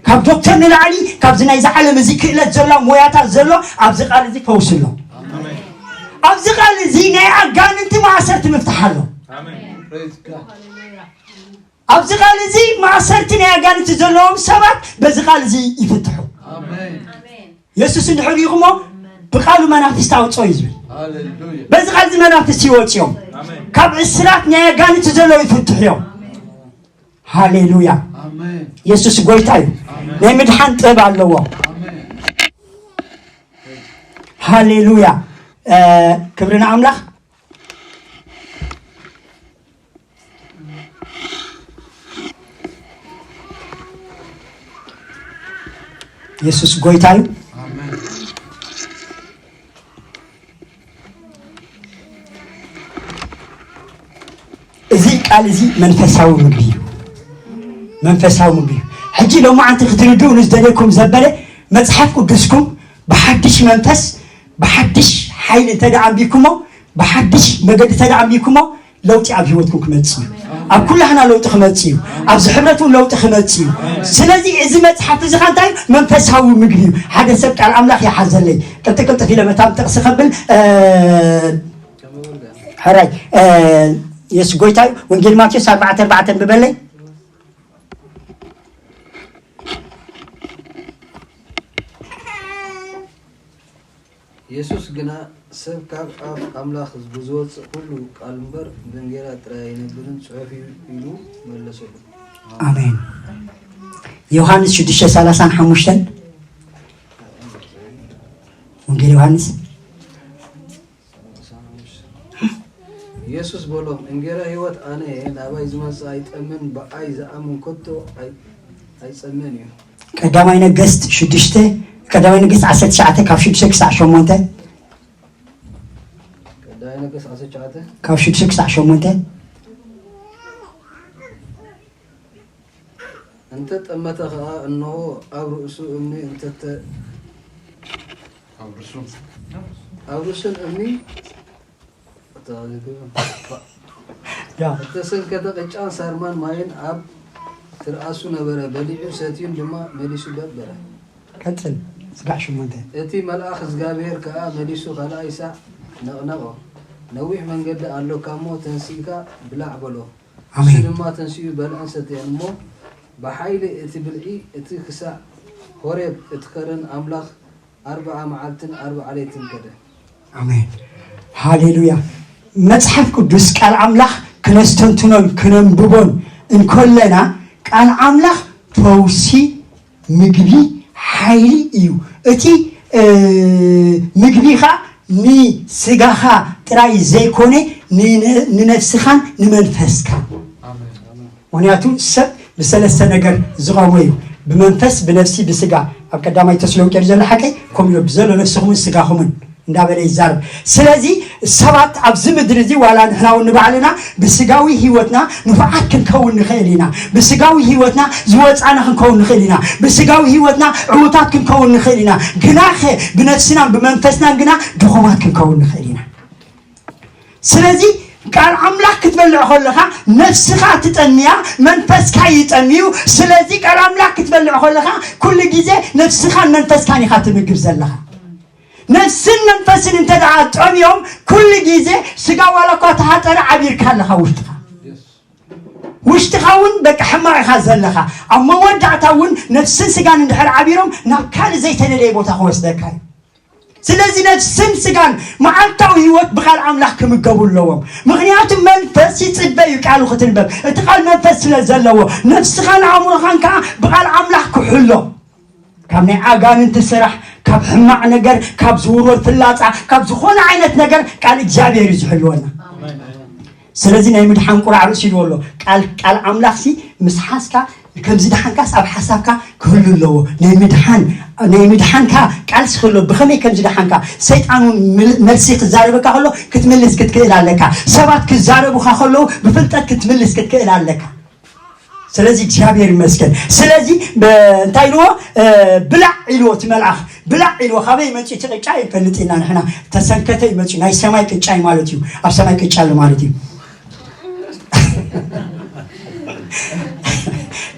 ካብ ዶክተር ንላዕሊ ካብዚ ናይዚ ዓለም እዚ ክእለት ዘሎ ሞያታት ዘሎ ኣብዚ ቃል እዚ ፈውሲ ኣሎ። ኣብዚ ቃል እዚ ናይ ኣጋንንቲ ማእሰርቲ ምፍታሕ ኣሎ። ኣብዚ ቃል እዚ ማእሰርቲ ናይ ኣጋንንቲ ዘለዎም ሰባት በዚ ቃል እዚ ይፍትሑ። የሱስ እንድሕር ኢኹሞ ብቃሉ መናፍስቲ ኣውፅኦ እዩ ዝብል። በዚ ቃል እዚ መናፍስቲ ይወፅኦም። ካብ እስራት ናይ ኣጋንንቲ ዘለዉ ይፍትሑ እዮም። ሃሌሉያ። የሱስ ጎይታ እዩ። ናይ ምድሓን ጥበብ ኣለዎ። ሃሌሉያ። ክብሪ ንኣምላኽ። የሱስ ጎይታ እዩ። እዚ ቃል እዚ መንፈሳዊ ምግቢ እዩ። መንፈሳዊ ምግቢ እዩ። ሕጂ ሎማዓንቲ ክትርድኡ ንዝደለኩም ዘበለ መጽሓፍ ቅዱስኩም ብሓድሽ መንፈስ ብሓድሽ ሓይሊ እንተ ደኣ ኣንቢብኩሞ ብሓድሽ መገዲ እንተ ደኣ ኣንቢብኩሞ ለውጢ ኣብ ህይወትኩም ክመጽእ እዩ። ኣብ ኩላህና ለውጢ ክመጽእ እዩ። ኣብዚ ሕብረት እውን ለውጢ ክመጽእ እዩ። ስለዚ እዚ መጽሓፍ እዚ ኸ እንታይ እዩ? መንፈሳዊ ምግቢ እዩ። ሓደ ሰብ ቃል ኣምላኽ ይሓዘለይ። ቅልጥፍ ቅልጥፍ ኢለ መታን ጥቕሲ ከብል ሕራይ የሱስ ጎይታ እዩ። ወንጌል ማቴዎስ ኣርባዕተ ኣርባዕተ ኣንብበለይ። የሱስ ግና፣ ሰብ ካብ ኣፍ ኣምላኽ ብዝወጽእ ኵሉ ቃል እምበር፣ ብእንጌራ ጥራይ ኣይነብርን ጽሑፍ እዩ ኢሉ መለሰሉ። ኣሜን። ዮሃንስ ሽዱሽተ ሰላሳን ሓሙሽተን ወንጌል ዮሃንስ የሱስ በሎም፣ እንጌራ ህይወት ኣነ እየ፣ ናባይ ዝመጽእ ኣይጠምን፣ ብኣይ ዝኣምን ከቶ ኣይጸምእን እዩ። ቀዳማይ ነገስት ሽዱሽተ ቀዳማይ ነገስት ዓሰርተ ትሽዓተ ካብ ሽዱሽተ ክሳዕ ሸሞንተ ቀዳማይ ነገስት ዓሰርተ ትሽዓተ ካብ ሽዱሽተ ክሳዕ ሸሞንተ እንተ ጠመተ ኸኣ፣ እንሆ፣ ኣብ ርእሱ እምኒ እንተ ኣብ ርእሱን እምኒ እንተ ሰንከተ፣ ቅጫን ሳርማን ማይን ኣብ ትርኣሱ ነበረ፣ በሊዑን ሰትዩን ድማ መሊሱ በል በለ። ቀጽል፣ ስጋዕ ሸሞንተ። እቲ መልኣኽ እዝጋብሄር ከኣ መሊሱ ካልኣይ ሳዕ ነቕነቖ፣ ነዊሕ መንገዲ ኣሎካ እሞ፣ ተንሲእካ ብላዕ በሎ። ኣሜን። እሱ ድማ ተንሲኡ በልዐን ሰተየን እሞ፣ ብሓይሊ እቲ ብልዒ እቲ ክሳዕ ሆሬብ እቲ ከረን ኣምላኽ ኣርብዓ መዓልትን ኣርብዓ ለይትን ከደ። ኣሜን። ሃሌሉያ። መጽሓፍ ቅዱስ ቃል ኣምላኽ ክነስተንትኖን ክነንብቦን እንከለና ቃል ኣምላኽ ፈውሲ ምግቢ ሓይሊ እዩ። እቲ ምግቢ ኸዓ ንስጋኻ ጥራይ ዘይኮነ ንነፍስኻን ንመንፈስካን። ምክንያቱ ሰብ ብሰለስተ ነገር ዝቐመ እዩ፣ ብመንፈስ፣ ብነፍሲ፣ ብስጋ። ኣብ ቀዳማይ ተስሎንቄ ዘሎ ሓቀይ ከምኡ እዩ፣ ብዘሎ ነፍስኹምን ስጋኹምን እንዳበለ ይዛረብ። ስለዚ ሰባት ኣብዚ ምድሪ እዚ ዋላ ንሕና እውን ንባዕልና ብስጋዊ ህይወትና ንፉዓት ክንከውን ንኽእል ኢና። ብስጋዊ ህይወትና ዝወፃና ክንከውን ንኽእል ኢና። ብስጋዊ ህይወትና ዕዉታት ክንከውን ንኽእል ኢና። ግናኸ ብነፍስናን ብመንፈስናን ግና ድኹማት ክንከውን ንኽእል ኢና። ስለዚ ቃል ኣምላኽ ክትበልዕ ከለኻ ነፍስኻ ትጠምያ፣ መንፈስካ ይጠምዩ። ስለዚ ቃል ኣምላኽ ክትበልዕ ከለኻ ኩሉ ግዜ ነፍስኻን መንፈስካን ኢኻ ትምግብ ዘለኻ። ነፍስን መንፈስን እንተ ደኣ ጠምዮም ኩሉ ግዜ ስጋ ዋላ እኳ ተሃጠረ ዓቢርካ ኣለኻ ውሽጥኻ። ውሽጥኻ እውን በቃ ሕማቕ ኢኻ ዘለኻ። ኣብ መወዳእታ እውን ነፍስን ስጋን እንድሕር ዓቢሮም ናብ ካልእ ዘይተደለየ ቦታ ክወስደካ እዩ። ስለዚ ነፍስን ስጋን መዓልታዊ ህይወት ብቃል ኣምላኽ ክምገቡ ኣለዎም። ምኽንያቱ መንፈስ ይጽበ እዩ ቃሉ ክትንበብ። እቲ ቃል መንፈስ ስለ ዘለዎ ነፍስኻን ኣእምሮኻን ከኣ ብቃል ኣምላኽ ክሕሎ። ካብ ናይ ኣጋንንቲ ስራሕ፣ ካብ ሕማቕ ነገር፣ ካብ ዝውርወር ፍላጻ፣ ካብ ዝኾነ ዓይነት ነገር ቃል እግዚኣብሔር እዩ ዝሕልወና። ስለዚ ናይ ምድሓን ቁራዕ ርእሲ ኢልዎ ኣሎ። ቃል ቃል ኣምላኽሲ ምስ ሓዝካ ከም ዝደሓንካስ ኣብ ሓሳብካ ክህሉ ኣለዎ። ናይ ምድሓን ናይ ምድሓንካ ቃልሲ ክህሎ ብኸመይ ከም ዝደሓንካ ሰይጣን እውን ምል- መልሲ ክዛረበካ ከሎ ክትምልስ ክትክእል ኣለካ። ሰባት ክዛረቡካ ከለዉ ብፍልጠት ክትምልስ ክትክእል ኣለካ። ስለዚ እግዚኣብሔር ይመስገን። ስለዚ ብ- እንታይ ኢልዎ እ፣ ብላዕ ኢልዎ እቲ መልኣኽ ብላዕ ኢልዎ። ካበይ መፂኡ እቲ ቅጫ ይፈልጥ ኢና ንሕና። ተሰንከተ ይመፅኡ። ናይ ሰማይ ቅጫ እዩ ማለት እዩ። ኣብ ሰማይ ቅጫ ኣሎ ማለት እዩ።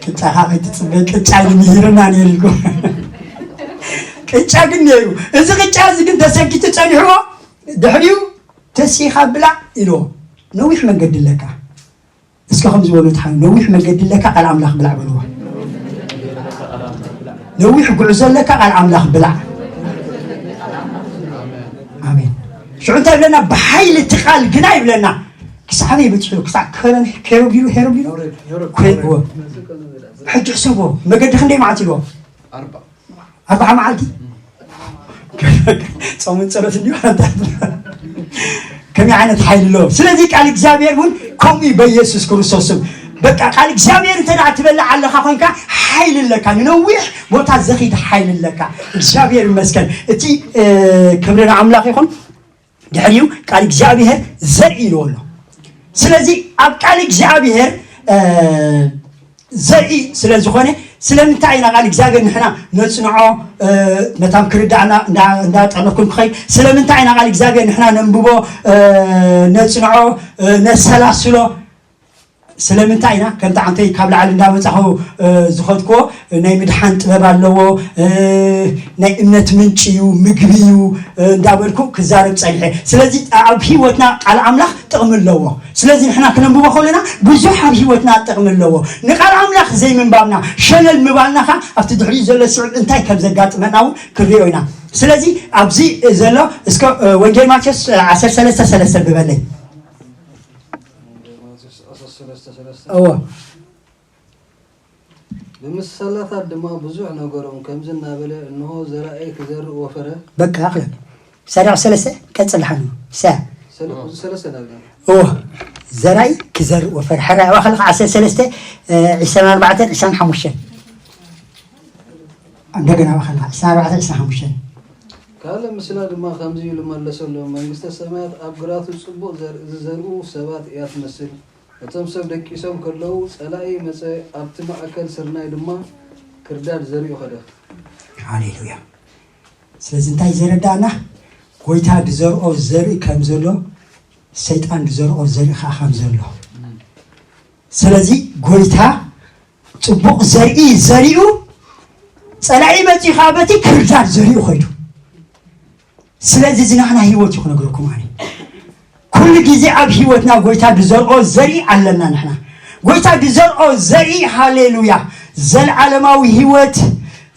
ቅጫኻ ከይትፅበ ቅጫ እዩ ምሂርና ነይሩ ኢልኩም። ቅጫ ግን ነይሩ። እዚ ቅጫ እዚ ግን ተሰንኪቱ ፀኒሕዎ። ድሕሪኡ ተሲኻ ብላዕ ኢልዎ። ነዊሕ መንገዲ ኣለካ። እስከ ከም ዝበሉ ትሓ ነዊሕ መንገዲ ኣለካ፣ ቃል ኣምላኽ ብላዕ በልዎ። ነዊሕ ጉዕዞ ኣለካ፣ ቃል ኣምላኽ ብላዕ። ኣሜን። ሽዑ እንታይ ይብለና? ብሓይሊ እቲ ቃል ግና ይብለና፣ ክሳዕ ኣበይ በፂሑ? ክሳዕ ከረን ኬሩብ ኢሉ፣ ሄሩብ ኢሉ ኮይንዎ። ሕጂ ሕሰቦ፣ መገዲ ክንደይ መዓልቲ ኢልዎ? ኣርባዓ መዓልቲ። ጾምን ጸሎት እንዲሁ። ከመይ ዓይነት ሓይሊ ኣለዎ? ስለዚ ቃል እግዚኣብሔር እውን ከምኡ እዩ፣ በኢየሱስ ክርስቶስ ስም። በቃ ቃል እግዚኣብሔር እንተ ደኣ ትበልዕ ኣለኻ ኮይንካ፣ ሓይሊ ኣለካ። ንነዊሕ ቦታ ዘኺድ ሓይሊ ኣለካ። እግዚኣብሔር ይመስገን። እቲ፣ እ፣ ክብሪ ንኣምላኽ ይኹን። ድሕሪኡ ቃል እግዚኣብሔር ዘርኢ ኢልዎ ኣሎ። ስለዚ ኣብ ቃል እግዚኣብሔር፣ እ፣ ዘርኢ ስለ ዝኾነ፣ ስለምንታይ ኢና ቃል እግዚኣብሔር ንሕና ነጽንዖ? እ፣ መታን ክርዳእና እንዳ-፣ እንዳጠረፍኩም ክኸይድ፣ ስለምንታይ ኢና ቃል እግዚኣብሔር ንሕና ነንብቦ፣ እ፣ ነጽንዖ፣ እ፣ ነሰላስሎ? ስለምንታይ ኢና ከምቲ ዓንተይ ካብ ላዕሊ እንዳመጻኹ፣ እ፣ ዝኸድክዎ? ናይ ምድሓን ጥበብ ኣለዎ፣ እ፣ ናይ እምነት ምንጪ እዩ፣ ምግቢ እዩ፣ እ፣ እንዳበልኩ ክዛረብ ጸኒሐ። ስለዚ ኣብ ህይወትና ቃል ኣምላኽ ጥቕሚ ኣለዎ። ስለዚ ንሕና ክነንብቦ ከለና ብዙሕ ኣብ ህይወትና ጥቕሚ ኣለዎ። ንቃል ኣምላኽ ዘይምንባብና፣ ሸለል ምባልና ኸኣ ኣብቲ ድሕሪኡ ዘሎ ስዕብ እንታይ ከም ዘጋጥመና እውን ክንሪኦ ኢና። ስለዚ ኣብዚ ዘሎ እስከ፣ እ፣ ወንጌል ማቴዎስ፣ እ፣ ዓሰርተ ሰለስተ ሰለስተ ብበለይ። እዎ። ብምሳላታት ድማ ብዙሕ ነገሮም፣ ከምዚ እናበለ፣ እንሆ፣ ዘራእይ ክዘርእ ወፈረ። በቃ፣ ኣኽለ። ሰሪዕ ሰለስተ፣ ቀጽል ሓኑ። ሰ-፣ ሰለ-፣ ብዙ ሰለስተ ናብና። እዎ። ዘራእይ ክዘርእ ወፈረ። ሕራይ፣ ኣዋ ከለኻ ዓሰርተ ሰለስተ፣ እ፣ ዕስራን ኣርባዕተን፣ ዕስራን ሓሙሽተን። እንደገና፣ ኣዋ ከለኻ ዕስራን ኣርባዕተን፣ ዕስራን ሓሙሽተን። ካልእ ምስላ ድማ ከምዚ ኢሉ መለሰሎም፣ መንግስተ ሰማያት ኣብ ግራቱ ጽቡቕ ዘርኢ ዝዘርኡ ሰባት እያ ትመስል። እቶም ሰብ ደቂሶም ከለዉ፣ ጸላኢ መጸ፣ ኣብቲ ማእከል ስርናይ ድማ ክርዳድ ዘሪኡ ኸደ። ሃሌሉያ። ስለዚ እንታይ ዘረዳእና? ጎይታ ዝዘርኦ ዘርኢ ከም ዘሎ፣ ሰይጣን ዝዘርኦ ዘርኢ ኸዓ ከም ዘሎ። ስለዚ ጎይታ ጽቡቕ ዘርኢ ዘሪኡ፣ ጸላኢ መጺኡ ኸዓ በቲ ክርዳድ ዘሪኡ ኸይዱ። ስለዚ እዚ ናህና ህይወት እዩ ክነግረኩም ኣነ። ኩሉ ግዜ ኣብ ህይወትና ጎይታ ዝዘርኦ ዘርኢ ኣለና ንሕና። ጎይታ ዝዘርኦ ዘርኢ፣ ሃሌሉያ፣ ዘለዓለማዊ ህይወት፣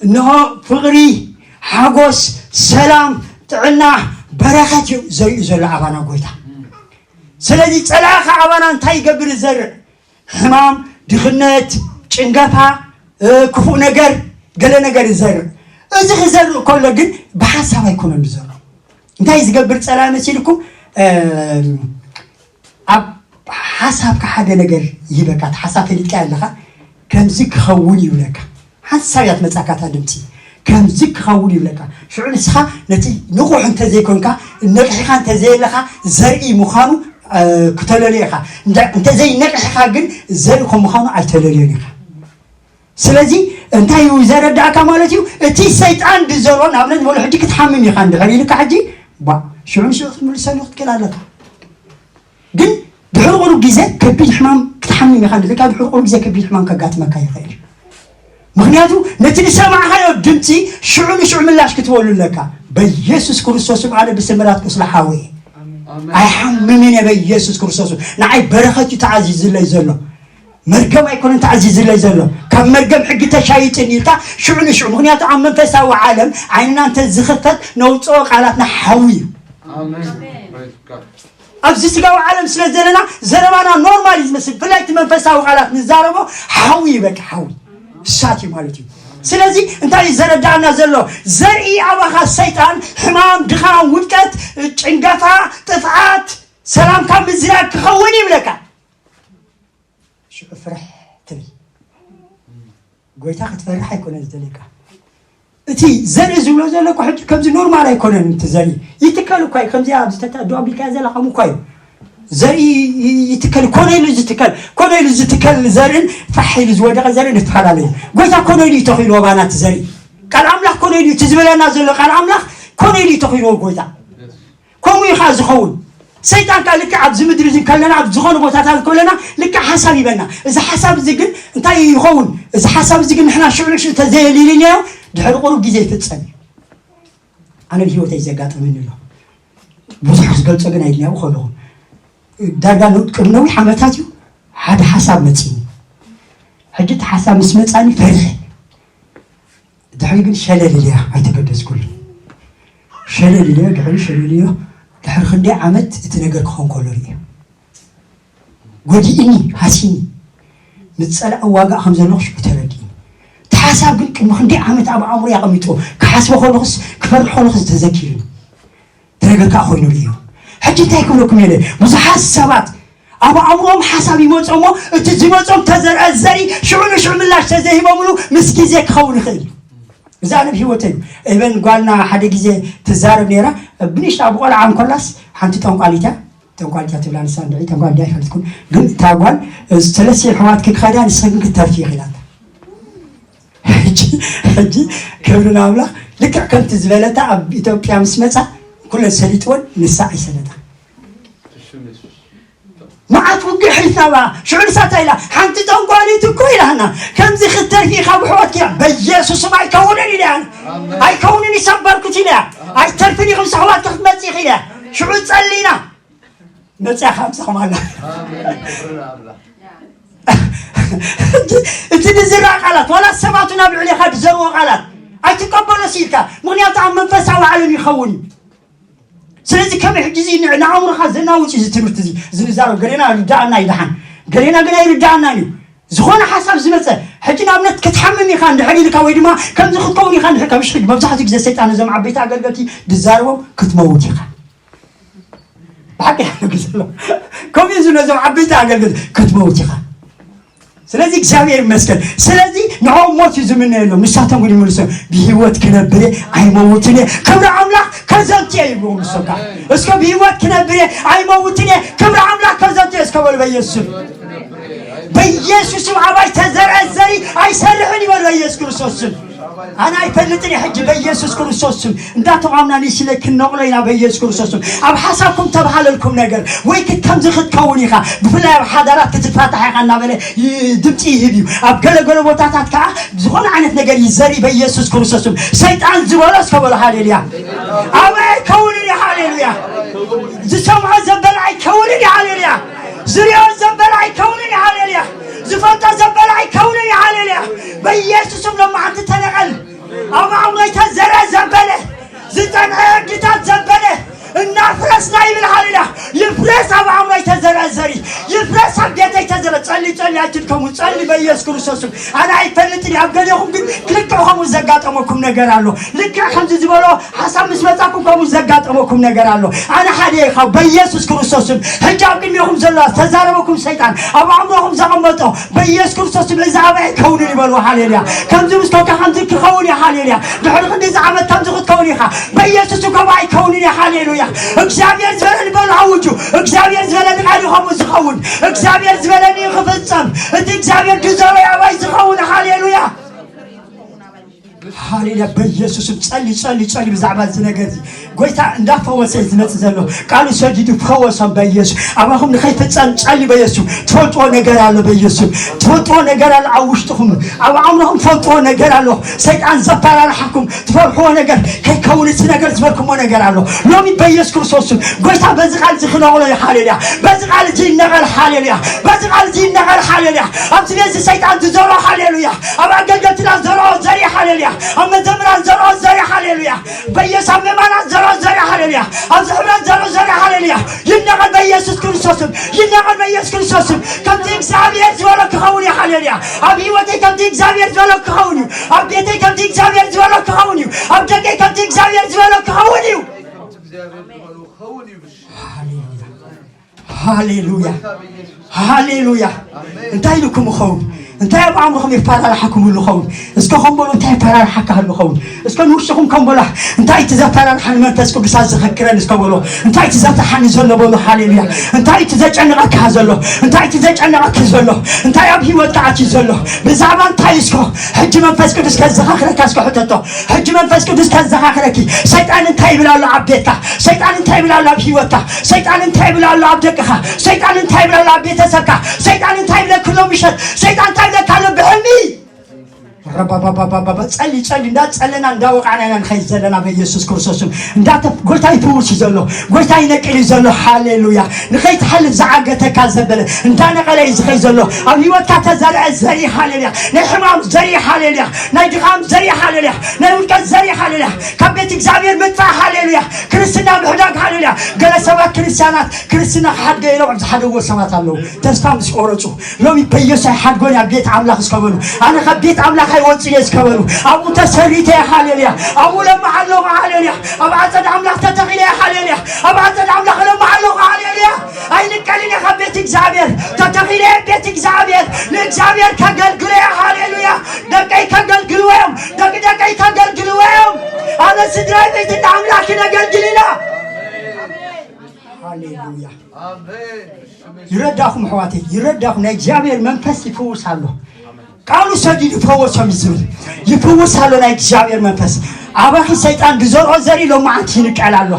እንሆ ፍቕሪ፣ ሓጎስ፣ ሰላም፣ ጥዕና፣ በረኸት እዩ ዘሪኡ ዘሎ ኣባና ጎይታ። ስለዚ ጸላኢ ኸዓ ኣባና እንታይ ይገብር? ይዘርእ። ሕማም፣ ድኽነት፣ ጭንገፋ፣ እ፣ ክፉእ ነገር፣ ገለ ነገር ይዘርእ። እዚ ክዘርእ ከሎ ግን ብሓሳብ ኣይኮነን ዝዘርእ። እንታይ ዝገብር ጸላኢ መሲልኩም? እ፣ ኣብ ሓሳብካ ሓደ ነገር ይህበካ። እቲ ሓሳብ ፈሊጥካዮ ኣለኻ፣ ከምዚ ክኸውን ይብለካ። ሓንሳብ እያ ትመጻካ እታ ድምፂ። ከምዚ ክኸውን ይብለካ። ሽዑ ንስኻ ነቲ ንቑሕ እንተዘይኮንካ፣ ነቒሕኻ እንተዘየለኻ፣ ዘርኢ ምዃኑ፣ እ፣ ክተለልዮ ኢኻ። እንተ-፣ እንተዘይነቒሕኻ ግን ዘርኢ ከም ምዃኑ ኣይተለልዮን ኢኻ። ስለዚ እንታይ እዩ ዘረዳእካ ማለት እዩ? እቲ ሰይጣን ዝዘርኦ፣ ንኣብነት ንበሎ ሕጂ ክትሓምም ኢኻ እንድሕር ኢልካ ሕጂ፣ ባ፣ ሽዑ ንሽዑ ክትምልሰሉ ክትክእል ኣለካ። ግን ድሕሪ ቁሩብ ግዜ ከቢድ ሕማም ክትሓምም ኢኻ እንድልካ፣ ድሕሪ ቁሩብ ግዜ ከቢድ ሕማም ከጋጥመካ ይኽእል እዩ። ምኽንያቱ ነቲ ዝሰማዕኻዮ ድምፂ ሽዑ ንሽዑ ምላሽ ክትበሉ ኣለካ። በኢየሱስ ክርስቶስ ስም ኣነ ብስምራት ቁስሊ ሓወየ ኣይሓምምን እየ። በኢየሱስ ክርስቶስ ንዓይ በረኸት እዩ ተኣዚዝለይ ዘሎ፣ መርገም ኣይኮነን ተኣዚዝለይ ዘሎ። ካብ መርገም ሕጊ ተሻይጥን ኢልካ ሽዑ ንሽዑ፣ ምኽንያቱ ኣብ መንፈሳዊ ዓለም ዓይንና እንተ ዝኽፈት ነውፅኦ ቃላትና ሓዊ እዩ። ኣሜን። Praise God። ኣብዚ ስጋዊ ዓለም ስለ ዘለና ዘረባና ኖርማል እዩ ዝመስል፣ ብፍላይ እቲ መንፈሳዊ ቃላት ንዛረቦ ሓዊ እዩ፣ በቃ ሓዊ እሳት እዩ ማለት እዩ። ስለዚ እንታይ እዩ ዘረዳእና ዘሎ? ዘርኢ ኣባኻ ሰይጣን ሕማም፣ ድኻም፣ ውድቀት፣ ጭንገፋ፣ ጥፍኣት፣ ሰላምካ ምዝራግ ክኸውን ይብለካ። ሽዑ ፍርሕ ትብል። ጎይታ ክትፈርሕ ኣይኮነን ዝደልየካ። እቲ ዘርኢ ዝብሎ ዘሎ እኮ ሕጂ ከምዚ ኖርማል ኣይኮነን። እቲ ዘርኢ ይትከል እኳ እዩ። ከምዚ ኣብዚ ተታ-፣ ዶ ኣቢልካዮ ዘለኻ እኳ እዩ። ዘርኢ ይ-፣ ይትከል፣ ኮነ ኢሉ ዝትከል፣ ኮነ ኢሉ ዝትከል ዘርእን ፋሕ ኢሉ ዝወደቐ ዘርእን ይፈላለዩ። ጎይታ ኮነ ኢሉ እዩ ተኺሉ ኣባና እቲ ዘርኢ። ቃል ኣምላኽ ኮነ ኢሉ እዩ፣ እቲ ዝበለና ዘሎ ቃል ኣምላኽ ኮነ ኢሉ እዩ ተኺልዎ ጎይታ። ከምኡ እዩ ከዓ ዝኸውን። ሰይጣን ከዓ ልክዕ ኣብዚ ምድሪ እዚ ከለና፣ ኣብ ዝኾነ ቦታታት ከለና ልክዕ ሓሳብ ይበና። እዚ ሓሳብ እዚ ግን እንታይ ይኸውን? እዚ ሓሳብ እዚ ግን ንሕና ሽዑ ንሽዑ ተዘየሊልናዮ ድሕሪ ቁሩብ ግዜ ይፍጸም እዩ። ኣነ ብህይወተይ ዘጋጠመኒ ኣሎ። ብዙሕ ክገልጾ ግን ኣይድልያው ከለኹ ዳርጋ ን- ቅድሚ ነዊሕ ዓመታት እዩ ሓደ ሓሳብ መጺኒ። ሕጂ እቲ ሓሳብ ምስ መጻኒ ፈሪሐ። ድሕሪ ግን ሸለል ኢለያ ኣይተገደዝኩሉ። ሸለል ኢለዮ ድሕሪ ሸለል ኢለዮ ድሕሪ ክንደይ ዓመት እቲ ነገር ክኾን ከሎ ርእየ። ጎዲእኒ፣ ሃሲኒ፣ ምስ ጸላኢ ዋጋ ከም ዘለኹ ሽዑ ተረዲእኒ። እቲ ሓሳብ ግን ቅድሚ ክንደይ ዓመት ኣብ ኣእምሮ ኣቐሚጥዎ ክሓስቦ ከለኹስ ክፈርሕ ከለኹስ ተዘኪሩኒ። ተነገር ከዓ ኮይኑ ርእዮ። ሕጂ እንታይ ክብለኩም እየ? ብዙሓት ሰባት ኣብ ኣእምሮም ሓሳብ ይመጾ እሞ እቲ ዝመጾም ተዘርአ ዘሪ ሽዑ ንሽዑ ምላሽ ተዘይሂቦምሉ ምስ ግዜ ክኸውን ይኽእል እዩ። እዛ ነብ ህይወት እዩ። እበን ጓልና ሓደ ግዜ ትዛረብ ነይራ። ብንሽታ ብቆልዓ እንኮላስ ሓንቲ ጠንቋሊት እያ። ጠንቋሊት እያ ትብላ ንሳ እንድዒ ጠንቋሊት እያ ኣይፈልጥኩን። ግን እታ ጓል ሰለስተ ኣሕዋት ክክኸዳ ንስኺ ግን ክትተርፊ ኢኺ ኢላታ። ሕጂ ሕጂ ክብሪ ንኣምላኽ። ልክዕ ከምቲ ዝበለታ ኣብ ኢትዮጵያ ምስ መጻ ኩለን ሰሊጥወን ንሳ ኣይሰለጣ። መዓት ውግእ ሕሊፍና ባ ሽዑ ንሳ እንታይ ኢላ ሓንቲ ጠንቋሊት እኮ ኢላና ከምዚ ክትተርፊ ኢኻ ብሕወትኪ ኢላ በኢየሱስም ኣይከውንን ኢላ ኣይከውንን ይሰበርኩት ኢላ ኣይተርፍን ኢኹም ኣሕዋትኪ ክትመጽእ ኢኺ ኢላ ሽዑ ጸሊና መጽያ ካብ ምሳኹም ኣላ እቲ ንዝራ ቃላት ዋላ ሰባቱ ናብ ልዕሌኻ ዝዘርዎ ቃላት ኣይትቀበሎ ሲልካ ምክንያቱ ኣብ መንፈሳዊ ዓለም ይኸውን እዩ ስለዚ ከመይ ሕጂ እዚ ንኣእምሮኻ ዘናውፅ እዚ ትምህርቲ እዚ ዝንዛረብ ገሌና ይርዳኣና ይደሓን ገሌና ግን ኣይርዳኣናን እዩ ዝኾነ ሓሳብ ዝመፀ ሕጂ ንኣብነት ክትሓምም ኢኻ እንድሕር ኢልካ ወይ ድማ ከምዚ ክትከውን ኢኻ እንድሕር ካብ ሽሕግ መብዛሕትኡ ግዜ ሰይጣን እዞም ዓበይቲ ኣገልገልቲ ዝዛረቦም ክትመውት ኢኻ ብሓቂ ግዘሎ ከምኡ እዩ ነዞም ዓበይቲ ኣገልግል ክትመውት ኢኻ ስለዚ እግዚኣብሔር ይመስገን ስለዚ ንዕኦም ሞት እዩ ዝምነየሎም ንሳቶም ግን ይምልሶም ብህይወት ክነብር እየ ኣይመውትን እየ ክብሪ ኣምላኽ ከዘንት እየ ይብልዎም ንሶም ከዓ እስከ ብህይወት ክነብር እየ ኣይመውትን እየ ክብሪ ኣምላኽ ከዘንት እየ እስከ በሉ በኢየሱስ ስም በኢየሱስ ስም ኣባይ ተዘርአ ዘሪ ኣይሰርሕን ይበሉ በኢየሱስ ክርስቶስ ስም ኣነ ኣይፈልጥን እየ ሕጂ በኢየሱስ ክርስቶስ ስም እንዳተቋምና ንስለ ክንነቕሎ ኢና በኢየሱስ ክርስቶስ ስም ኣብ ሓሳብኩም ተባሃለልኩም ነገር ወይ ክት ከምዚ ክትከውን ኢኻ ብፍላይ ኣብ ሓዳራት ክትፋታሕ ኢኻ እናበለ ይ- ድምፂ ይህብ እዩ ኣብ ገለገለ ቦታታት ከዓ ዝኾነ ዓይነት ነገር ይዘሪ በኢየሱስ ክርስቶስ ስም ሰይጣን ዝበሎ እስከ በሎ ሃሌሉያ ኣበይ ኣይከውንን እዩ ሃሌሉያ ዝሰምዖ ዘበለ ኣይከውንን እዩ ሃሌሉያ ዝሪኦ ዘበለ ኣይከውንን እዩ ሃሌሉያ ዝፈልጦ ዘበለ ኣይከውንን እዩ ሃሌሉያ በኢየሱስም ሎማዓንቲ ተነቐል ኣብ ኣእምሮይ ተዘረ ዘበለ ዝፀንዐ ዕድታት ዘበለ እናፍረስና ይብል ሃሌሉያ ይፍረስ ኣብ ኣእምሮይ ተዘረ ዘሪ ይፍረስ ኣብ ቤተይ ተዘረ ፀሊ ፀሊ ኣይትድከሙ ፀሊ በኢየሱስ ክርስቶስ ስም ኣነ ኣይፈልጥን ኣብ ገሌኹም ግን ክልክዕ ከምኡ ዘጋጠመኩም ነገር ኣሎ ልክዕ ከምዚ ዝበሎ ሓሳብ ምስ መፃኩም ከምኡ ዘጋጠመኩም ነገር ኣሎ ኣነ ሓደ ኢኻ በኢየሱስ ክርስቶስ ስም ሕጂ ኣብ ቅድሜኹም ዘሎ ዝተዛረበኩም ሰይጣን ኣብ ኣእምሮኹም ዘቐመጦ በኢየሱስ ክርስቶስ ስም እዚ ኣበይ ኣይከውንን ይበልዎ ሃሌሉያ ከምዚ ምስ ኮንካ ከምዚ ክኸውን እዩ ሃሌሉያ ድሕሪ ክንዲ እዚ ዓመት ከምዚ ክትከውን ኢኻ በኢየሱስ ስም ከምኡ ኣይከውንን እዩ ሃሌሉያ እግዚኣብሔር ዝበለኒ በሉ ኣውጁ እግዚኣብሔር ዝበለኒ ቃል እዩ ከምኡ ዝኸውን እግዚኣብሔር ዝበለኒ እዩ ክፍጸም እቲ እግዚኣብሔር ድዘበይ ኣባይ ዝኸውን ሃሌሉያ ሃሌሉያ በኢየሱስም ጸሊ ጸሊ ጸሊ ብዛዕባ እዚ ነገር እዚ ጎይታ እንዳፈወሰ እዩ ዝመጽእ ዘሎ ቃሉ ሰዲዱ ፈወሶም በኢየሱስ ኣባኹም ንኸይፍጸም ጸሊ በኢየሱስም ትፈልጥዎ ነገር ኣሎ በኢየሱስም ትፈልጥዎ ነገር ኣሎ ኣብ ውሽጥኹም ኣብ ኣእምሮኹም ትፈልጥዎ ነገር ኣሎ ሰይጣን ዘፈራርሓኩም ትፈርሕዎ ነገር ከይከውን እቲ ነገር ዝበልኩሞ ነገር ኣሎ ሎሚ በኢየሱስ ክርስቶስ ስም ጎይታ በዚ ቃል እዚ ክነቕሎ እዩ ሃሌሉያ በዚ ቃል እዚ ይነቐል ሃሌሉያ በዚ ቃል እዚ ይነቐል ሃሌሉያ ኣብዚ ቤት እዚ ሰይጣን ዝዘሮ ሃሌሉያ ኣብ ኣገልገልትና ዘርኦ ዘርኢ ሃሌሉያ ኣብ መዘምራን ዘርኦ ዘርኢ ሃሌሉያ በኢየሱስ ኣብ ምእማናት ዘርኦ ዘርኢ ሃሌሉያ ኣብዚ ሕብረት ዘርኦ ዘርኢ ሃሌሉያ ይነቐል በኢየሱስ ክርስቶስም ይነቐል በኢየሱስ ክርስቶስም ከምቲ እግዚኣብሔር ዝበሎ ክኸውን እዩ ሃሌሉያ ኣብ ህይወተይ ከምቲ እግዚኣብሔር ዝበሎ ክኸውን እዩ ኣብ ቤተይ ከምቲ እግዚኣብሔር ዝበሎ ክኸውን እዩ ኣብ ደቀይ ከምቲ እግዚኣብሔር ዝበሎ ክኸውን እዩ ሃሌሉያ ሃሌሉያ እንታይ ኢልኩም ኸውን እንታይ ኣብ ኣእምሮኹም የፈራርሓኩም ይኸውን? እስከ ከም በሉ፣ እንታይ የፈራርሓካ ኣሎ ኸውን? እስከ ንውሽኹም ከም በሉ፣ እንታይ እቲ ዘፈራርሓኒ መንፈስ ቅዱስ ኣዘኸክረኒ እስከ በሉ። እንታይ እቲ ዘፍርሓኒ ዘሎ በሉ። ሃሌሉያ። እንታይ እቲ ዘጨንቐካ ዘሎ? እንታይ እቲ ዘጨንቐኪ ዘሎ? እንታይ ኣብ ህይወትካ ኣትዩ ዘሎ? ብዛዕባ እንታይ እስከ ሕጂ መንፈስ ቅዱስ ከዘኻኽረካ እስከ ሕተቶ። ሕጂ መንፈስ ቅዱስ ከዘኻኽረኪ። ሰይጣን እንታይ ይብል ኣሎ ኣብ ቤትካ? ሰይጣን እንታይ ይብል ኣሎ ኣብ ህይወትካ? ሰይጣን እንታይ ይብል ኣሎ ኣብ ደቅኻ? ሰይጣን እንታይ ይብል ኣሎ ኣብ ቤተሰብካ? ሰይጣን እንታይ ይብለኪ ኣሎ ምሸት? ሰይጣን እንታይ ይብለካ ኣሎ ብሕልሚ? ረባባባባባ፣ ጸሊ፣ ጸሊ፣ እንዳጸለና እንዳወቃዕና ኢና ንኸይድ ዘለና በኢየሱስ ክርስቶስም። እንዳተ-፣ ጎይታ ይፍውስ እዩ ዘሎ። ጎይታ ይነቅል እዩ ዘሎ። ሃሌሉያ። ንኸይትሓልፍ ዝዓገተካ ዘበለ እንዳነቐለ እዩ ዝኸይድ ዘሎ። ኣብ ህይወትካ ተዘርዐ ዘርኢ፣ ሃሌሉያ። ናይ ሕማም ዘርኢ፣ ሃሌሉያ። ናይ ድኻም ዘርኢ፣ ሃሌሉያ። ናይ ውድቀት ዘርኢ፣ ሃሌሉያ። ካብ ቤት እግዚኣብሔር ምጥፋእ፣ ሃሌሉያ። ክርስትና ምሕዳግ፣ ሃሌሉያ። ገለ ሰባት ክርስቲያናት ክርስትና ክሓድገ ኢሎም ዝሓደግዎ ሰባት ኣለዉ። ተስፋ ምስ ቆረጹ፣ ሎሚ በየሱ ኣይሓድጎን እየ ኣብ ቤት ኣምላኽ እስከ በሉ። ኣነ ካብ ቤት ኣምላኽ ኣይወጽእ እየ እስከ በሉ። ኣብኡ ተሰሪተ እየ፣ ሃሌሉያ። ኣብኡ ለምዓ ኣለኹ፣ ሃሌሉያ። ኣብ ኣጸድ ኣምላኽ ተተኺለ እየ፣ ሃሌሉያ። ኣብ ኣጸድ ኣምላኽ ለምዓ ኣለኹ፣ ሃሌሉያ። ኣይንቀልን እየ ካብ ቤት እግዚኣብሔር። ተተኺለ እየ ቤት እግዚኣብሔር። ንእግዚኣብሔር ከገልግሎ እየ፣ ሃሌሉያ። ደቀይ ከገልግልዎ እዮም። ደቂ ደቀይ ከገልግልዎ እዮም። ኣነ ስድራይ ቤት እንዳ ኣምላኽ ክነገልግል ኢና። ሃሌሉያ። ይረዳኹም ኣሕዋተይ፣ ይረዳኹም። ናይ እግዚኣብሔር መንፈስ ይፍውስ ኣሎ። ቃሉ ሰዲዱ ፈወሶም እዩ ዝብል። ይፍውስ ኣሎ ናይ እግዚኣብሔር መንፈስ። ኣባኺ ሰይጣን ዝዘርኦ ዘርኢ ሎማዓንቲ ይንቀል ኣሎ።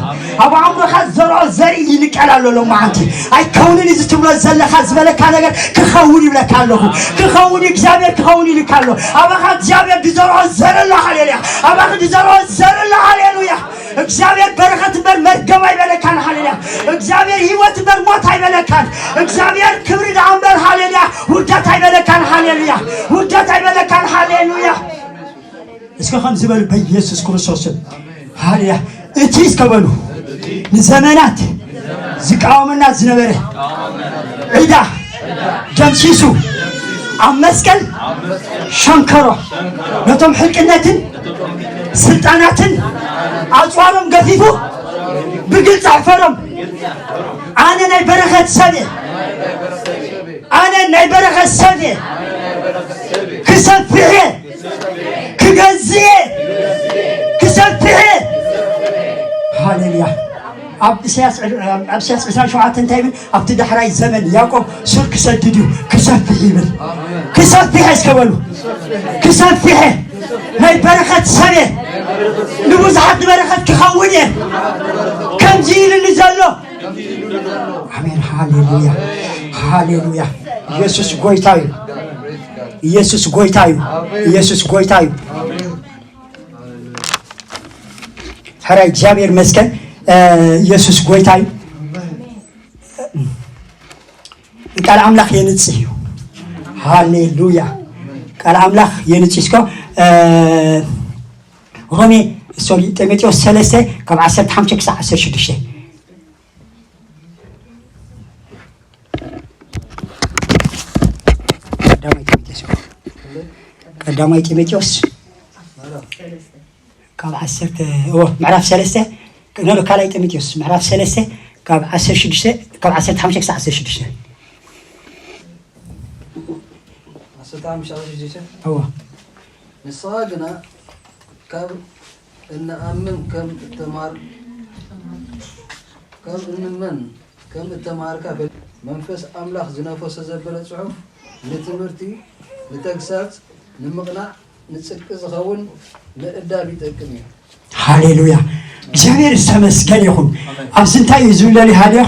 ኣብ ኣእምሮኻ ዝዘርኦ ዘርኢ ይንቀል ኣሎ ሎማዓንቲ። ኣይከውንን እዚ ትብሎ ዘለኻ ዝበለካ ነገር ክኸውን ይብለካ ኣለኹ። ክኸውን እዩ፣ እግዚኣብሔር ክኸውን ይልካ ኣሎ። ኣባኻ እግዚኣብሔር ዝዘርኦ ዘርኢ ኣሎ። ሃሌሉያ። ኣባኺ ዝዘርኦ ዘርኢ ኣሎ። ሃሌሉያ። እግዚኣብሔር በረኸት እምበር መርገም ኣይበለካን። ሃሌሉያ። እግዚኣብሔር ህይወት እምበር ሞት ኣይበለካን። እግዚኣብሔር ክብሪ ደኣ እምበር፣ ሃሌሉያ፣ ውርደት ኣይበለካን። ሃሌሉያ። ውርደት ኣይበለካን። ሃሌሉያ። እስከ ከም ዝበሉ በኢየሱስ ክርስቶስ ስም። ሃሌሉያ። እቲ እስከ በሉ፣ ንዘመናት ዝቃወመና ዝነበረ ዕዳ ደምሲሱ ኣብ መስቀል ሸንከሮ። ነቶም ሕልቅነትን ስልጣናትን ኣጽዋሮም ገፊፉ ብግልጺ ኣሕፈሮም። ኣነ ናይ በረኸት ሰብ እየ። ኣነ ናይ በረኸት ሰብ እየ። ክሰፍሕ እየ። ክገዝእ እየ። ክሰፍሕ እየ። ሃሌሉያ። ኣብ ኢሳያስ ዕድ-፣ ኣብ ኢሳያስ ዕስራን ሸውዓተን እንታይ ይብል? ኣብቲ ዳሕራይ ዘመን ያዕቆብ ሱር ክሰድድ እዩ፣ ክሰፍሕ ይብል። ክሰፍሕ እስከ በሉ። ክሰፍሕ እየ። ናይ በረኸት ሰብ እየ። ንብዙሓት ንበረኸት ክኸውን እየ። ከምዚ ኢሉኒ ዘሎ። ኣሜን። ሃሌሉያ። ሃሌሉያ። ኢየሱስ ጎይታ እዩ። ኢየሱስ ጎይታ እዩ። ኢየሱስ ጎይታ እዩ። ሕራይ እግዚኣብሔር ይመስገን። እ፣ ኢየሱስ ጎይታ እዩ። ቃል ኣምላኽ የንጽህ እዩ። ሃሌሉያ። ቃል ኣምላኽ የንጽህ እስኮ፣ እ፣ ሮሜ፣ ሶሪ፣ ጢሞቴዎስ ሰለስተ ካብ ዓሰርተ ሓሙሽተ ክሳብ ዓሰርተ ሽዱሽተ። ቀዳማይ ጢሞቴዎስ፣ ቀዳማይ ጢሞቴዎስ ካብ ዓሰርተ፣ ኦ፣ ምዕራፍ ሰለስተ፣ ኖ፣ ካልኣይ ጢሞቴዎስ ምዕራፍ ሰለስተ ካብ ዓሰርተ ሽዱሽተ፣ ካብ ዓሰርተ ሓሙሽተ ክሳብ ዓሰርተ ሽዱሽተ። ዓሰርተ ሓሙሽተ ዓሰርተ ሽዱሽተ? እዎ። ንስኻ ግና ካብ እንኣምን ከም እተማር-፣ ካብ እንመን ከም እተማሃርካ ፈል-፣ መንፈስ ኣምላኽ ዝነፈሶ ዘበለ ጽሑፍ ንትምህርቲ፣ ንተግሳጽ፣ ንምቕናዕ፣ ንጽድቂ ዝኸውን ምእዳብ ይጠቅም እዩ። ሃሌሉያ። እግዚኣብሔር ዝተመስገነ ይኹን። ኣብዚ እንታይ እዩ ዝብለኒ ሃልዮ?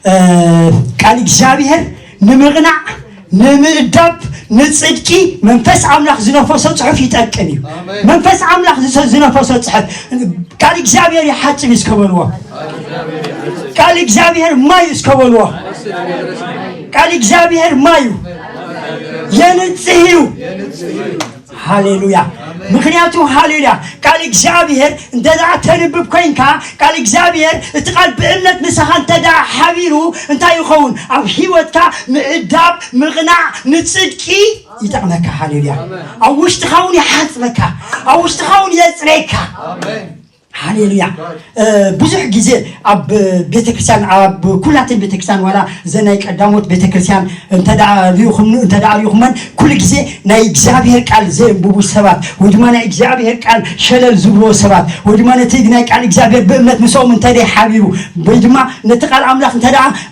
እ፣ ቃል እግዚኣብሔር ንምቕናዕ፣ ንምእዳብ፣ ንጽድቂ መንፈስ ኣምላኽ ዝነፈሶ ጽሑፍ ይጠቅም እዩ። ኣሜን። መንፈስ ኣምላኽ ዝሰ-፣ ዝነፈሶ ጽሑፍ፣ ቃል እግዚኣብሔር ይሓጽብ እዩ እስከ በልዎ። ቃል እግዚኣብሔር ማይ እዩ እስከ በልዎ። ቃል እግዚኣብሔር ማይ እዩ። የንጽህ እዩ። ሃሌሉያ። ምኽንያቱ ሃሌሉያ፣ ቃል እግዚኣብሔር እንተ ደኣ ተንብብ ኮይንካ፣ ቃል እግዚኣብሔር እቲ ቃል ብእምነት ንስኻ እንተ ደኣ ሓቢሩ እንታይ ይኸውን? ኣብ ህይወትካ ምእዳብ፣ ምቕናዕ፣ ንጽድቂ ይጠቕመካ። ሃሌሉያ። ኣብ ውሽጥኻ እውን ይሓጽበካ፣ ኣብ ውሽጥኻ እውን የጽሬካ። ሃሌሉያ። ብዙሕ ግዜ ኣብ ቤተክርስትያን ኣብ ኩላተን ቤተክርስትያን ዋላ እዘ ናይ ቀዳሞት ቤተክርስትያን እንተ ሪኹመን ኩሉ ግዜ ናይ እግዚኣብሔር ቃል ዘየንብቡ ሰባት ወይ ድማ ናይ እግዚኣብሔር ቃል ሸለል ዝብልዎ ሰባት ወይ ድማ ነቲ ናይ ቃል እግዚኣብሔር ብእምነት ምስኦም እንተ ሓቢሩ ወይ ድማ ነቲ ቃል ኣምላኽ እንተ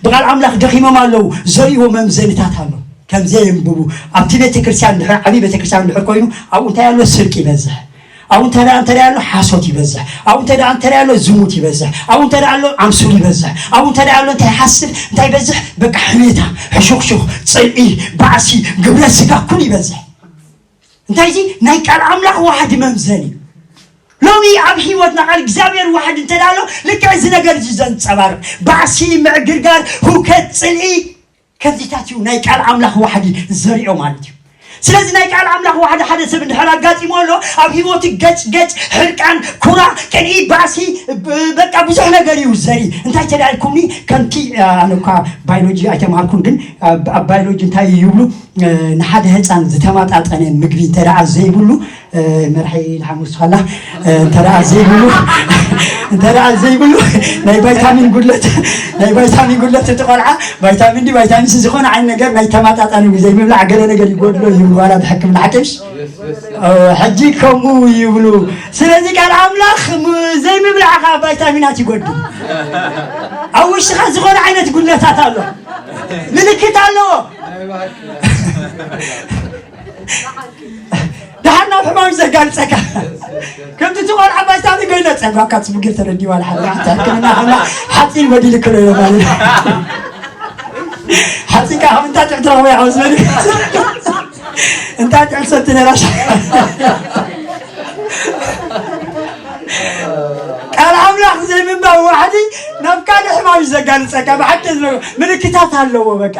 ብቃል ኣምላኽ ደኺሞም ኣለዉ ዘርእዎ መምዘንታት ኣሎ። ከም ዘየንብቡ ኣብቲ ቤተክርስትያን ድሕር ዓብዪ ቤተክርስትያን ድሕር ኮይኑ ኣብኡ እንታይ ኣሎ ስርቂ ይበዝሕ። ኣብኡ እንተ እንተ ኣሎ ሓሶት ይበዝሕ። ኣብኡ እንተ እንተ ኣሎ ዝሙት ይበዝሕ። ኣብኡ እንተ ኣሎ ኣምሱል ይበዝሕ። ኣብኡ እንተ ኣሎ እንታይ ሓስብ እንታይ ይበዝሕ በቃ ሕሜታ ሕሹኽሹኽ ፅልኢ ባዕሲ ግብረ ስጋ ኩሉ ይበዝሕ። እንታይ እዚ ናይ ቃል ኣምላኽ ዋሕዲ መምዘኒ ሎሚ ኣብ ህይወትና ቃል እግዚኣብሔር ዋሕዲ እንተ ኣሎ ልክዕ እዚ ነገር እዚ ዘንፀባርቅ ባዕሲ ምዕግርጋር ህውከት ፅልኢ ከዚታት እዩ ናይ ቃል ኣምላኽ ዋሕዲ ዘሪኦ ማለት እዩ። ስለዚ ናይ ቃል ኣምላኽ ዋሕዲ ሓደ ሰብ እንድሕር ኣጋጢሞ ኣሎ ኣብ ህይወቱ ገጭ ገጭ ሕርቃን ኩራ ቅንኢ ባእሲ በቃ ብዙሕ ነገር እዩ ዘርኢ እንታይ ተዳልኩምኒ ከምቲ ኣነ እኳ ባዮሎጂ ኣይተምሃርኩን ግን ኣብ ባዮሎጂ እንታይ ይብሉ ንሓደ ህፃን ዝተመጣጠነ ምግቢ እንተ ዘይብሉ መርሒ ንሓሙስ ኻላ እንተ ዘይብሉ እንተ ዘይብሉ ናይ ቫይታሚን ጉድለት ናይ ቫይታሚን ጉድለት እቲ ቆልዓ ቫይታሚን ዲ ቫይታሚን ሲ ዝኾነ ዓይነት ነገር ናይ ተማጣጣኒ ግዜ ምብላዕ ገለ ነገር ይጎድሎ ይብሉ ዋላ ብሕክምና ሓቂሽ ሕጂ ከምኡ ይብሉ ስለዚ ቃል ኣምላኽ ዘይምብላዕኻ ቫይታሚናት ይጎድል ኣብ ውሽጥኻ ዝኾነ ዓይነት ጉድለታት ኣሎ ምልክት ኣለዎ ደሓር ናብ ሕማም ዘጋልፀካ ከምቲ እቲ ቆልዓ ባይታኒ ኮይነ ፀጓካ ፅቡቅ ተረዲዋ ሓደ ሕክምና ከላ ሓፂን ጎዲል ክሎ ማለት ሓፂን ከዓ ከምንታ ጥዕ ትረኽበ ያው ዝበል እንታ ጥዕ ሰቲ ነራሽ ቃል ኣምላኽ ዘይምንባብ ዋሕዲ ናብ ካልእ ሕማም እዩ ዘጋልፀካ ብሓቂ ምልክታት ኣለዎ በቃ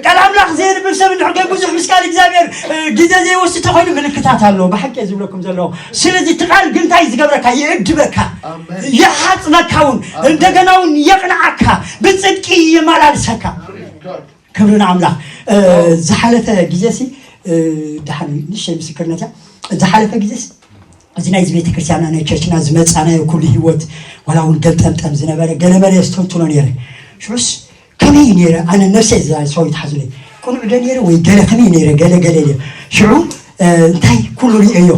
ቃል ኣምላኽ ዘየንብብ ሰብ እንድሕር ብዙሕ ምስ ቃል እግዚኣብሔር ግዜ ዘይወስድ ተኾይኑ ምልክታት ኣለዎ ብሓቂ ዝብለኩም ዘለዎ ስለዚ እቲ ቃል ግንታይ ዝገብረካ ይዕድበካ ይሓፅበካ እውን እንደገና እውን የቕንዓካ ብፅድቂ የመላልሰካ ክብሪ ንኣምላኽ ዝሓለፈ ግዜ ሲ ድሓን ንሸይ ምስክርነት እያ ዝሓለፈ ግዜ እዚ ናይዚ ቤተክርስትያንና ናይ ቸርችና ዝመፃናዮ ኩሉ ህይወት ዋላ እውን ገልጠምጠም ዝነበረ ገለመለ የስተንትኖ ነይረ ሽዑስ ከመይ ነይረ ኣነ ነፍሰይ ዝዛይ ሰው ይትሓዙለይ ቅኑዕ ዶ ነይረ ወይ ገለ ከመይ ነይረ ገለ ገለ ኢለ ሽዑ እንታይ ኩሉ ሪኦዮ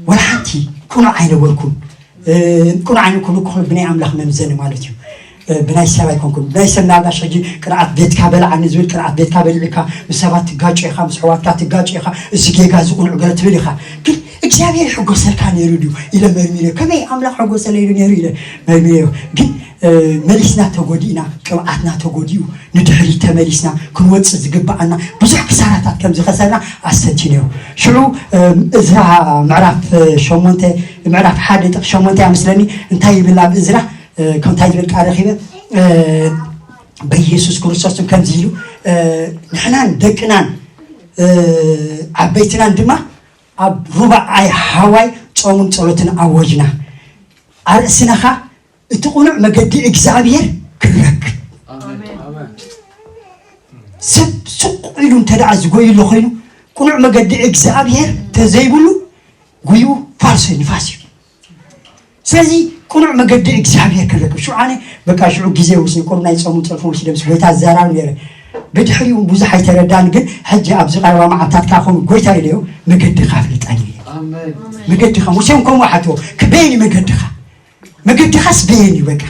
ወላ ሓንቲ ቅኑዕ ኣይነበርኩን ቅኑዕ ኣይነኩሉ ክኾኑ ብናይ ኣምላኽ መምዘኒ ማለት እዩ ብናይ ሰብ ኣይኮንኩን ብናይ ሰብ ናባሽ ሕጂ ቅንዓት ቤትካ በልዓኒ ዝብል ቅንዓት ቤትካ በሊዕካ ምስ ሰባት ትጋጮ ኢኻ ምስ ሕዋትካ ትጋጮ ኢኻ እዚ ጌጋ እዚ ቅኑዕ ገለ ትብል ኢኻ ግን እግዚኣብሔር ይሕጎሰልካ ነይሩ ድዩ ኢለ መርሚረ ከመይ ኣምላኽ ሕጎሰለይሉ ነይሩ ኢለ መርሚረ ግን መሊስና ተጎዲእና ቅብኣትና ተጎዲኡ ንድሕሪት ተመሊስና ክንወፅእ ዝግበኣና ብዙሕ ክሳራታት ከም ዝኸሰርና ኣስተንቲኑ እዩ ሽዑ እዝራ ምዕራፍ ሸሞንተ ምዕራፍ ሓደ ጥቕ ሸሞንተ እያ መስለኒ እንታይ ይብል ኣብ እዝራ ከምታይ ዝብል ቃል ረኺበ በኢየሱስ ክርስቶስን ከምዚ ኢሉ ንሕናን ደቅናን ዓበይትናን ድማ ኣብ ሩባዓይ ሃዋይ ጾምን ጸሎትን ኣወጅና ኣርእስናኻ እቲ ቁኑዕ መገዲ እግዚኣብሔር ክረክብ ሰብ ሱቕ ኢሉ እንተ ደኣ ዝጎይ ኣሎ ኮይኑ ቁኑዕ መገዲ እግዚኣብሔር ተዘይብሉ ጉዩ ፋርሶ ንፋስ እዩ ስለዚ ቁኑዕ መገዲ እግዚኣብሔር ክረክብ ሽዑ ኣነ በቃ ሽዑ ግዜ ወስኒ ቁሩብ ናይ ጾሙ ጸርፉ ወሲደ ምስ ጎይታ ዝዛራብ ነይረ ብድሕሪኡ ብዙሕ ኣይተረዳን ግን ሕጂ ኣብዚ ቀረባ መዓልታት ከዓ ከምኡ ጎይታ ኢለዮ መገድኻ ፍልጠኒ መገድኻ ሙሴ እውን ከምኡ ሓትዎ ክበየኒ መገድኻ መገድኻስ በየን እዩ በቃ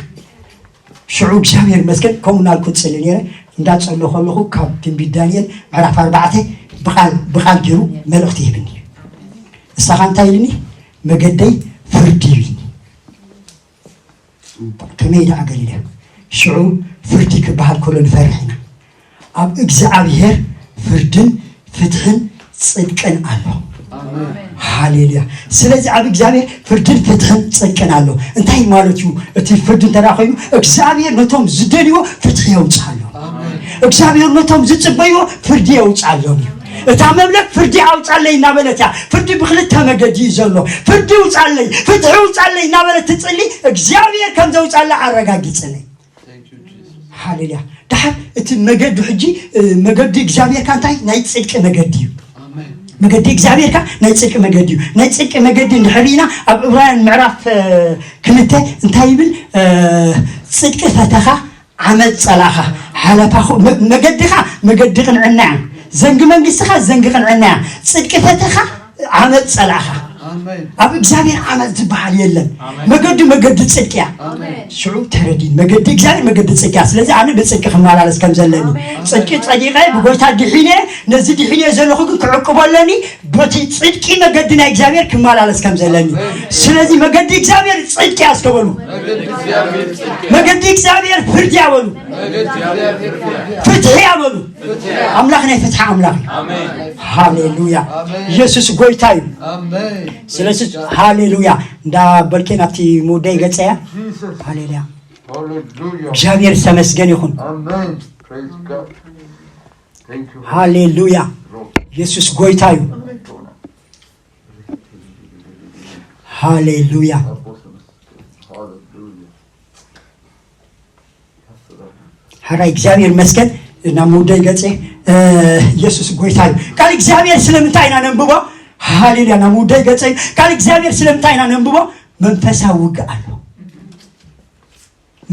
ሽዑ እግዚኣብሔር ይመስገን ከምኡ እናልኩ ዝፅሊ ነይረ እንዳፀሎ ከለኹ ካብ ትንቢት ዳንኤል ምዕራፍ ኣርባዕተ ብቃል ብቃል ገይሩ መልእኽቲ ይህብኒ እዩ እሳኻ እንታይ ኢልኒ መገደይ ፍርዲ እዩ ኢልኒ ከመይ ደኣ ገሊለ ሽዑ ፍርዲ ክበሃል ከሎ ንፈርሕ ኢና ኣብ እግዚኣብሔር ፍርድን ፍትሕን ጽድቅን ኣሎ ሃሌሉያ ስለዚ ኣብ እግዚኣብሔር ፍርድን ፍትሕን ጽድቅን ኣሎ እንታይ ማለት እዩ እቲ ፍርዲ እንተ ኮይኑ እግዚኣብሔር ነቶም ዝደልዎ ፍትሒ የውፅኣሎም እግዚኣብሔር ነቶም ዝፅበይዎ ፍርዲ የውፅኣሎም እዩ እታ መምለክ ፍርዲ ኣውፃለይ እናበለት እያ ፍርዲ ብክልተ መገዲ እዩ ዘሎ ፍርዲ ይውፃለይ ፍትሒ ይውፃለይ እናበለት ትፅሊ እግዚኣብሔር ከም ዘውፃላ ኣረጋጊፅለይ ሃሌሉያ ደሓር እቲ መገዱ ሕጂ መገዱ እግዚኣብሔርካ እንታይ ናይ ፅድቂ መገዲ እዩ መገዲ እግዚኣብሔር ከኣ ናይ ጽድቂ መገዲ እዩ። ናይ ጽድቂ መገዲ እንድሕር ርኢና ኣብ ዕብራውያን ምዕራፍ ክልተ እንታይ ይብል? ጽድቂ ፈተኻ ዓመጽ ጸላእኻ። ሓለፋ መገድኻ መገዲ ቅንዕና እያ። ዘንጊ መንግስትኻ ዘንጊ ቅንዕና እያ። ጽድቂ ፈተኻ ዓመጽ ጸላእኻ። ኣብ እግዚኣብሔር ዓመጽ ዝበሃል የለን። መገዱ መገዲ ጽድቂ እያ። ሽዑ ተረዲን መገዲ እግዚኣብሔር መገዲ ጽድቂ እያ። ስለዚ ኣነ ብጽድቂ ክመላለስ ከም ዘለኒ ጽድቂ ጸዲቐ ብጎይታ ድሒነ ነዚ ድሒነ ዘለኹ ግን ክዕቅቦ ኣለኒ። በቲ ጽድቂ መገዲ ናይ እግዚኣብሔር ክመላለስ ከም ዘለኒ። ስለዚ መገዲ እግዚኣብሔር ጽድቂ እያ እስከ በሉ። መገዲ እግዚኣብሔር ፍርዲ እያ በሉ። ፍትሒ እያ በሉ። ኣምላኽ ናይ ፍትሒ ኣምላኽ እዩ። ሃሌሉያ። ኢየሱስ ጎይታ እዩ። ስለዚ ሃሌሉያ እንዳ በልኬ ናብቲ ምውደይ ገጸያ። ሃሌሉያ። እግዚኣብሔር ዝተመስገን ይኹን። ሃሌሉያ። ኢየሱስ ጎይታ እዩ። ሃሌሉያ። ሓራይ እግዚኣብሔር ይመስገን። ናብ ምውደይ ገጸ። ኢየሱስ ጎይታ እዩ። ቃል እግዚኣብሔር ስለምንታይ ኢና ነንብቦ? ሃሌሉያ። ናብ ምውደይ ገጸ። ቃል እግዚኣብሔር ስለምንታይ ኢና ነንብቦ? መንፈሳዊ ውግእ ኣሎ።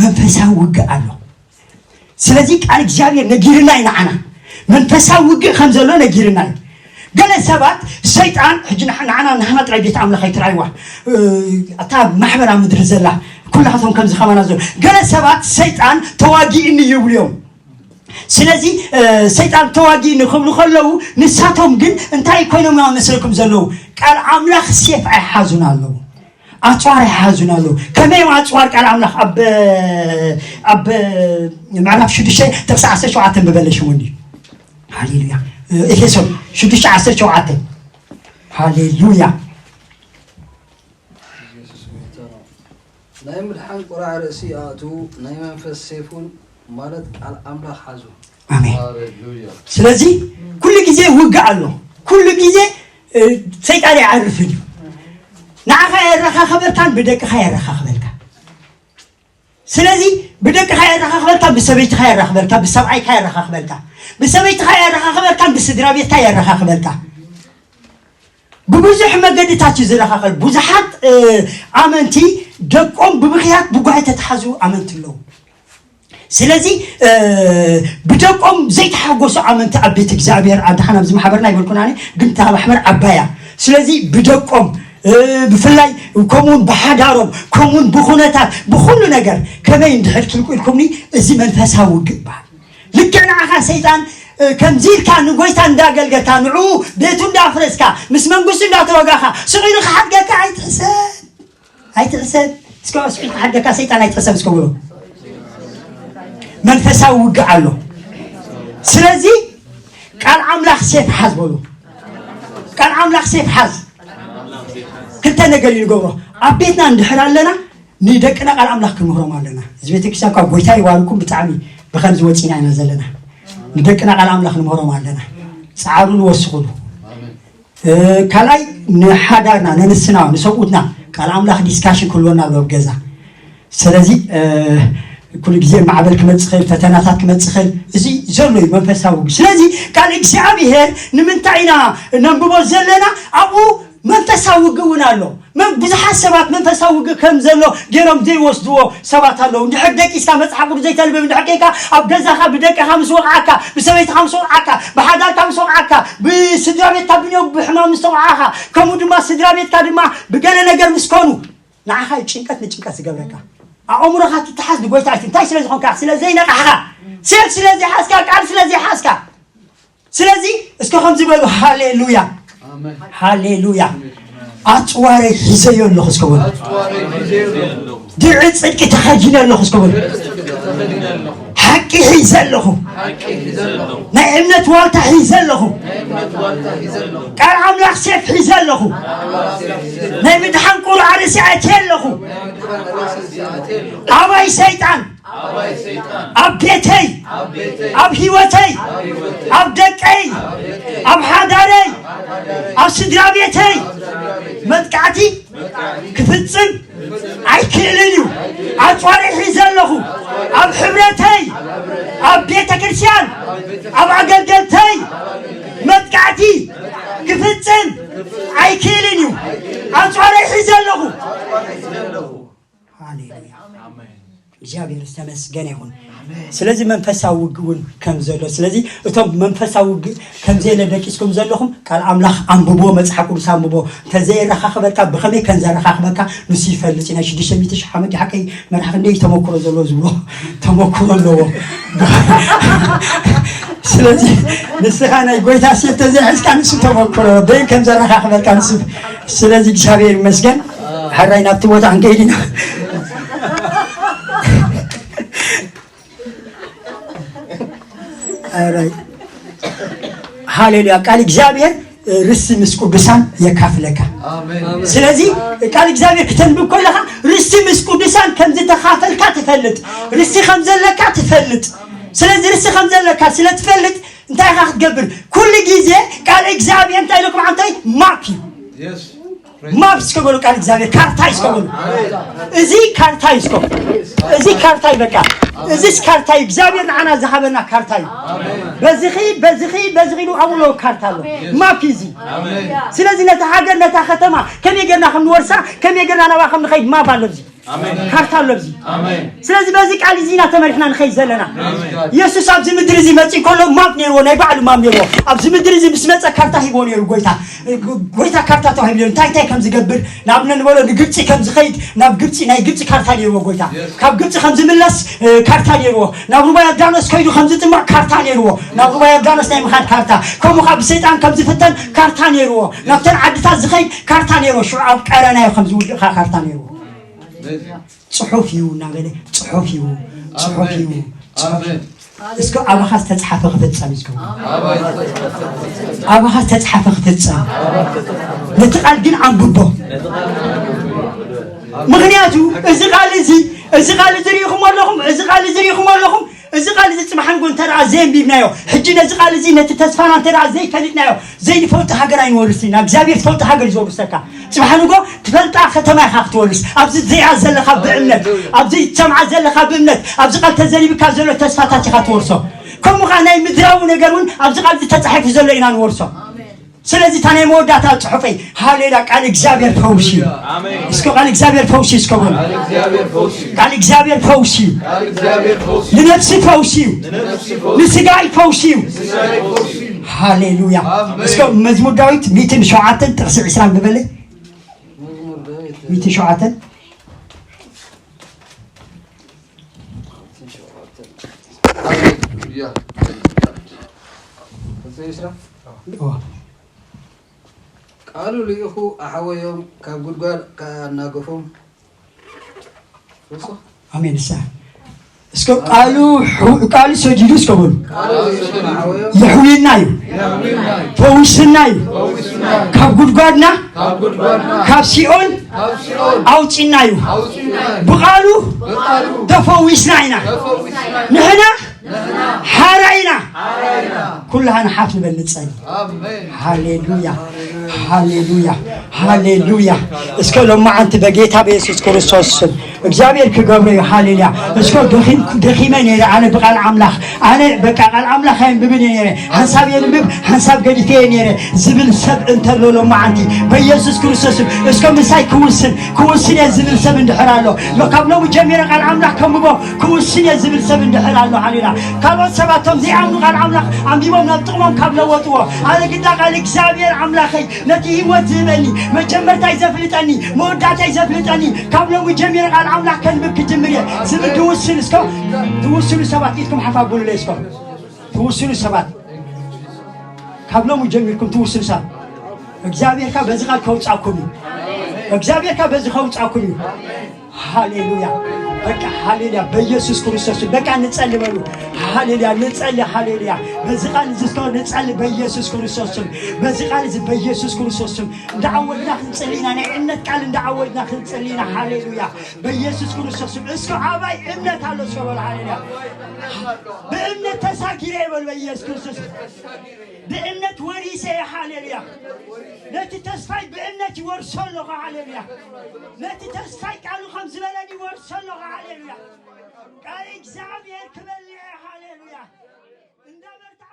መንፈሳዊ ውግእ ኣሎ። ስለዚ ቃል እግዚኣብሔር ነጊርና እዩ ንዓና መንፈሳዊ ውግእ ከም ዘሎ ነጊርና እዩ። ገለ ሰባት ሰይጣን ሕጂ ንዓና ንሃና ጥራይ ቤት ኣምላኽ ኣይትርኣይዋ። እታ ማሕበራ ምድሪ ዘላ ኩላቶም ከምዚ ከማና ዘሎ ገለ ሰባት ሰይጣን ተዋጊእኒ ይብሉ እዮም። ስለዚ ሰይጣን ተዋጊእኒ ክብሉ ከለዉ ንሳቶም ግን እንታይ ኮይኖም እዮም መስለኩም ዘለዉ? ቃል ኣምላኽ ሴፍ ኣይሓዙን ኣለዉ። ኣፅዋር ይሓዙን ኣለዉ። ከመይ እዮም ኣፅዋር ቃል ኣምላኽ ኣብ ኣብ ምዕራፍ ሽዱሽተ ጥቕሲ ዓሰርተ ሸውዓተ ንበለ ሽሙ እንዲ። ሃሌሉያ። ኤፌሶን ሽዱሽተ ዓሰርተ ሸውዓተ። ሃሌሉያ። ናይ ምድሓን ቁራዕ ርእሲ ኣእትዉ፣ ናይ መንፈስ ሴፍ እውን ማለት ቃል ኣምላኽ ሓዙ። ኣሜን። ስለዚ ኩሉ ግዜ ውግእ ኣሎ። ኩሉ ግዜ ሰይጣን ኣይዓርፍን እዩ። ንዓኻ የረኻኽበልካን ብደቅኻ የረኻኽበልካ። ስለዚ ብደቅኻ የረኻኽበልካ፣ ብሰበይትኻ የረኻኽበልካ፣ ብሰብኣይካ የረኻኽበልካ፣ ብሰበይትኻ የረኻኽበልካን ብስድራ ቤትካ የረኻኽበልካ። ብብዙሕ መገድታት እዩ ዝረኻኸል። ብዙሓት ኣመንቲ ደቆም ብምኽያት ብጓሂ ተተሓዙ ኣመንቲ ኣለዉ። ስለዚ ብደቆም ዘይተሓጎሱ ኣመንቲ ኣብ ቤት እግዚኣብሔር ኣድሓን ኣብዚ ማሕበርና ይበልኩና ግን እታ ማሕበር ዓባያ። ስለዚ ብደቆም ብፍላይ ከምኡውን ብሓዳሮም ከምኡውን ብኩነታት ብኩሉ ነገር ከመይ እንድሕር ትልቁ ኢልኩምኒ እዚ መንፈሳዊ ውግእ ይበሃል። ልክዕ ንዓኻ ሰይጣን ከምዚ ኢልካ ንጎይታ እንዳገልገልካ ንዑ ቤቱ እንዳፍረስካ ምስ መንግስቱ እንዳተወጋኻ ስቕ ኢሉ ክሓድገካ ኣይትሕሰብ። ኣይትሕሰብ እስከ ስሒት ሓደካ ሰይጣን ኣይትሕሰብ እስከ ብሎ መንፈሳዊ ውግእ ኣሎ። ስለዚ ቃል ኣምላኽ ሴፍ ሓዝ በሉ። ቃል ኣምላኽ ሴፍ ሓዝ። ክልተ ነገር እዩ ንገብሮ። ኣብ ቤትና እንድሕር ኣለና ንደቅና ቃል ኣምላኽ ክንምህሮም ኣለና። እዚ ቤተክርስትያን እኳ ጎይታ ይባርኩም ብጣዕሚ ብኸምዚ ወፂና ኢና ዘለና። ንደቅና ቃል ኣምላኽ ንምህሮም ኣለና። ፀዓሩሉ ወስኹሉ። ካልኣይ ንሓዳርና ነንስና ንሰብኡትና ቃል ኣምላኽ ዲስካሽን ክህልወና ኣሎ ኣብ ገዛ። ስለዚ ኩሉ ግዜ ማዕበል ክመጽእ ይኽእል፣ ፈተናታት ክመጽእ ይኽእል። እዚ ዘሎ እዩ መንፈሳዊ ውግእ። ስለዚ ቃል እግዚኣብሔር ንምንታይ ኢና ነንብቦ ዘለና? ኣብኡ መንፈሳዊ ውግእ እውን ኣሎ። ብዙሓት ሰባት መንፈሳዊ ውግእ ከም ዘሎ ገይሮም ዘይወስድዎ ሰባት ኣለዉ። እንድሕር ደቂስካ መጽሓፍ ቅዱስ ዘይተንብብ እንድሕር ኬንካ ኣብ ገዛኻ ብደቅኻ ምስ ወቕዓካ፣ ብሰበይትኻ ምስ ወቕዓካ፣ ብሓዳርካ ምስ ወቕዓካ፣ ብስድራ ቤትካ ብንዮ ብሕማም ምስ ተወዓኻ፣ ከምኡ ድማ ስድራ ቤትካ ድማ ብገለ ነገር ምስ ኮኑ ንዓኻ እዩ ጭንቀት ንጭንቀት ዝገብረካ። ኣእምሮኻ ትተሓዝ ንጎይታ ኣይት እንታይ ስለ ዝኾንካ ስለ ዘይነቃሕኻ ሴፍ ስለ ዘይሓዝካ ቃል ስለ ዘይሓዝካ ስለዚ እስከ ከምዚ በሉ ሃሌሉያ ሃሌሉያ ኣፅዋረይ ሒዘዮ ኣለኹ እስከ በሉ ድዒ ፅድቂ ተኸዲነ ኣለኹ እስከ በሉ ሓቂ ሒዘ ኣለኹ ናይ እምነት ዋልታ ሒዘ ኣለኹ ቃል ኣምላኽ ሴፍ ሒዘ ኣለኹ ናይ ምድሓን ቁርዓ ርእሲ ኣትየ ኣለኹ ኣባይ ሰይጣን ኣብ ቤተይ ኣብ ህይወተይ ኣብ ደቀይ ኣብ ሓዳረይ ኣብ ስድራ ቤተይ መጥቃዕቲ ክፍጽም ኣይክእልን እዩ ኣፅዋር ሒዘ ኣለኹ ኣብ ሕብረተይ ኣብ ቤተ ክርስቲያን ኣብ ኣገልገልተይ መጥቃዕቲ ክፍጽም ኣይክእልን እዩ። ኣጽዋረይ ሒዘ ኣለኹ። ሃሌሉያ። እግዚኣብሔር ዝተመስገነ ይኹን። ስለዚ መንፈሳዊ ውግእ እውን ከም ዘሎ፣ ስለዚ እቶም መንፈሳዊ ውግእ ከም ዘየለ ደቂስኩም ዘለኹም ቃል ኣምላኽ ኣንብቦ፣ መጽሓፍ ቅዱስ ኣንብቦ። እንተዘየረኻኽበካ ብኸመይ ከም ዘረኻኽበካ ንሱ ይፈልጥ እዩ። ናይ ሽዱሽተ ሚእቲ ሺሕ ዓመት ሓቀይ መራሒ ክንደይ ተመክሮ ዘለዎ ዝብሎ ተመክሮ ኣለዎ። ስለዚ ንስኻ ናይ ጎይታ ሴፍ ተዘይሒዝካ ንሱ ተመክሮ በይን ከም ዘረኻኽበካ ንሱ። ስለዚ እግዚኣብሔር ይመስገን። ሕራይ ናብቲ ቦታ ክንከይድ ኢና። ኣራይ። ሃሌሉያ። ቃል እግዚኣብሔር ርሲ ምስ ቅዱሳን የካፍለካ። ስለዚ ቃል እግዚኣብሔር ክተንብብ ከለኻ ርሲ ምስ ቅዱሳን ከም ዝተኻፈልካ ትፈልጥ፣ ርሲ ከም ዘለካ ትፈልጥ። ስለዚ ርሲ ከም ዘለካ ስለ ትፈልጥ እንታይ ኢኻ ክትገብር? ኩሉ ግዜ ቃል እግዚኣብሔር እንታይ ኢለኩም ዓንታይ ማፕ እዩ። ማፕ እስከ በሉ፣ ቃል እግዚኣብሔር ካርታ እዩ እስከ በሉ። እዚ ካርታ እዩ እስከ፣ እዚ ካርታ እዩ በቃ። እዚስ ካርታ እዩ፣ እግዚኣብሔር ንዓና ዝሃበና ካርታ እዩ። በዚ ኺድ፣ በዚ ኺድ፣ በዚ ኺድ ኣብኡ ኣሎ ካርታ ኣሎ። ማፕ እዩ እዚ። ስለዚ ነታ ሃገር፣ ነታ ከተማ ከመይ ጌርና ከም ንወርሳ፣ ከመይ ጌርና ናብኣ ከም ንኸይድ ማፕ ኣሎ እዚ። ካርታ ኣሎ ኣብዚ። ስለዚ በዚ ቃል እዚ ኢና ተመሪሕና ንኸይድ ዘለና። ኢየሱስ ኣብዚ ምድሪ እዚ መፂኡ ከሎ ማፕ ነይርዎ፣ ናይ ባዕሉ ማፕ ነይርዎ። ኣብዚ ምድሪ እዚ ምስ መፀ ካርታ ሂብዎ ነይሩ ጎይታ። ጎይታ ካርታ ተዋሂቡ ነይሩ። እንታይ እንታይ ከም ዝገብር፣ ንኣብነት ንበሎ ንግብፂ ከም ዝኸይድ፣ ናብ ግብፂ፣ ናይ ግብፂ ካርታ ነይርዎ ጎይታ። ካብ ግብፂ ከም ዝምለስ፣ እ፣ ካርታ ነይርዎ። ናብ ሩባ ዮርዳኖስ ከይዱ ከም ዝጥመቕ ካርታ ነይርዎ። ናብ ሩባ ዮርዳኖስ ናይ ምኻድ ካርታ። ከምኡ ኸዓ ብሰይጣን ከም ዝፍተን ካርታ ነይርዎ። ናብተን ዓድታት ዝኸይድ ካርታ ነይርዎ። ሽዑ ኣብ ቀረናዮ ከም ዝውድእ ኸዓ ካርታ ነይርዎ። ጽሑፍ እዩ እናበለ፣ ጽሑፍ እዩ፣ ጽሑፍ እዩ፣ ጽሑፍ እዩ። እስከ ኣባኻ ዝተጽሓፈ ክፍጸም እዩ። እስከ ኣባኻ ዝተጽሓፈ ክፍጸም። ነቲ ቃል ግን ኣንብቦ። ምኽንያቱ እዚ ቃል እዚ፣ እዚ ቃል እዚ ርኢኹም ኣለኹም፣ እዚ ቃል እዚ ርኢኹም ኣለኹም፣ እዚ ቃል እዚ ጽባሕ ንጎ እንተ ደኣ ዘየንቢብናዮ፣ ሕጂ ነዚ ቃል እዚ ነቲ ተስፋና እንተ ደኣ ዘይፈሊጥናዮ፣ ዘይንፈልጦ ሃገር ኣይንወርስን ኢና። እግዚኣብሔር ትፈልጦ ሃገር እዩ ዘውርሰካ። ጽባሕ ንጎ ትፈልጣ ከተማ ኢኻ ክትወርስ። ኣብዚ ዘይኣ ዘለኻ ብእምነት፣ ኣብዚ ትሰምዓ ዘለኻ ብእምነት፣ ኣብዚ ቃል ተዘሪብካ ዘሎ ተስፋታት ኢኻ ትወርሶ። ከምኡ ኸዓ ናይ ምድራዊ ነገር እውን ኣብዚ ቃል እዚ ተጻሒፉ ዘሎ ኢና ንወርሶ። ስለዚ እታ ናይ መወዳእታ ጽሑፈይ፣ ሃሌሉያ፣ ቃል እግዚኣብሔር ፈውሲ እዩ። ኣሜን። እስከ ቃል እግዚኣብሔር ፈውሲ እስከ በሉ። ቃል እግዚኣብሔር ፈውሲ እዩ። ቃል እግዚኣብሔር ፈውሲ እዩ። ቃል እግዚኣብሔር ፈውሲ እዩ። ንነፍሲ ፈውሲ እዩ። ንነፍሲ ፈውሲ እዩ። ንስጋይ ፈውሲ እዩ። ንስጋይ ፈውሲ እዩ። ሃሌሉያ። ኣሜን። እስከ መዝሙር ዳዊት ሚእትን ሸውዓተን ጥቕሲ ዕስራን ንበለ። መዝሙር ዳዊት ሚእትን ሸውዓተን። ሃሌሉያ። ጥቕሲ ዕስራ። እዋ። ቃሉ ልኢኹ ኣሕወዮም፣ ካብ ጉድጓድ ከኣ ኣናገፎም። ርሱ። ኣሜን። እሳ እስከ ቃሉ፣ ቃሉ ሰዲዱ እስከ በሉ። ቃሉ ልኢኹ ኣሕወዮም። የሕውየና እዩ። የሕውየና እዩ። ፈውስና እዩ። ፈውስና እዩ። ካብ ጉድጓድና፣ ካብ ጉድጓድና፣ ካብ ሲኦል፣ ካብ ሲኦል፣ ኣውጺና እዩ። ኣውጺና እዩ። ብቃሉ፣ ብቃሉ፣ ተፈዊስና ኢና። ተፈዊስና ኢና። ንሕና ሓራ ኢና። ኩላህና ሓፍ ንበል ንጸሊ። ኣሜን። ሃሌሉያ፣ ሃሌሉያ፣ ሃሌሉያ። እስከ ሎማዓንቲ በጌታ በኢየሱስ ክርስቶስ ስም እግዚኣብሔር ክገብሮ እዩ። ሃሌሉያ። እስከ ደኺም-፣ ደኺመ ነይረ ኣነ ብቃል ኣምላኽ፣ ኣነ በቃ ቃል ኣምላኽ ኣየንብብን እየ ነይረ፣ ሓንሳብ የንብብ ሓንሳብ ገዲፈ እየ ነይረ ዝብል ሰብ እንተሎ ሎማዓንቲ በኢየሱስ ክርስቶስ ስም እስከ ምሳይ ክውስን፣ ክውስን እየ ዝብል ሰብ እንድሕር ኣሎ፣ ካብ ሎሚ ጀሚረ ቃል ኣምላኽ ከንብቦ ክውስን እየ ዝብል ሰብ እንድሕር ኣሎ፣ ሃሌሉያ። ካልኦት ሰባት እቶም ዘይኣምኑ ቃል ኣምላኽ ኣንቢቦም ናብ ጥቕሞም ካብ ለወጥዎ፣ ኣነ ግዳ ቃል እግዚኣብሔር ኣምላኸይ ነቲ ህይወት ዝህበኒ፣ መጀመርታይ ዘፍልጠኒ፣ መወዳእታይ ዘፍልጠኒ፣ ካብ ሎሚ ጀሚረ ቃል ኣምላኽ ከንብብ ክጅምር እየ ዝብል ትውስን፣ እስከ ትውስኑ ሰባት ኢድኩም ሓፍ ኣብሉለይ እስከ። ትውስኑ ሰባት፣ ካብ ሎሚ ጀሚርኩም ትውስኑ ሰባት፣ እግዚኣብሔርካ በዚ ቃል ከውጻኩም እዩ። እግዚኣብሔርካ በዚ ከውጻኩም እዩ። ሃሌሉያ። በቃ ሃሌሉያ። በኢየሱስ ክርስቶስ ስም በቃ ንጸሊ በሉ። ሃሌሉያ። ንጸሊ። ሃሌሉያ። በዚ ቃል እዚ እስከ ንጸሊ በኢየሱስ ክርስቶስ ስም። በዚ ቃል እዚ በኢየሱስ ክርስቶስ ስም እንዳዓወድና ክንጸሊ ኢና። ናይ እምነት ቃል እንዳዓወድና ክንጸሊ ኢና። ሃሌሉያ። በኢየሱስ ክርስቶስ ስም። እስከ ኣባይ እምነት ኣሎ እስከ በሉ። ሃሌሉያ። ብእምነት ተሳጊረ ይበሉ በኢየሱስ ክርስቶስ። ብእምነት ወሪሰ እየ። ሃሌሉያ። ነቲ ተስፋይ ብእምነት ይወርሶ ኣለኹ። ሃሌሉያ። ነቲ ተስፋይ ቃሉ ከም ዝበለኒ ይወርሶ ኣለኹ። ሃሌሉያ። ቃል እግዚኣብሔር ክበልዕ እየ። ሃሌሉያ። እንዳበርትዓ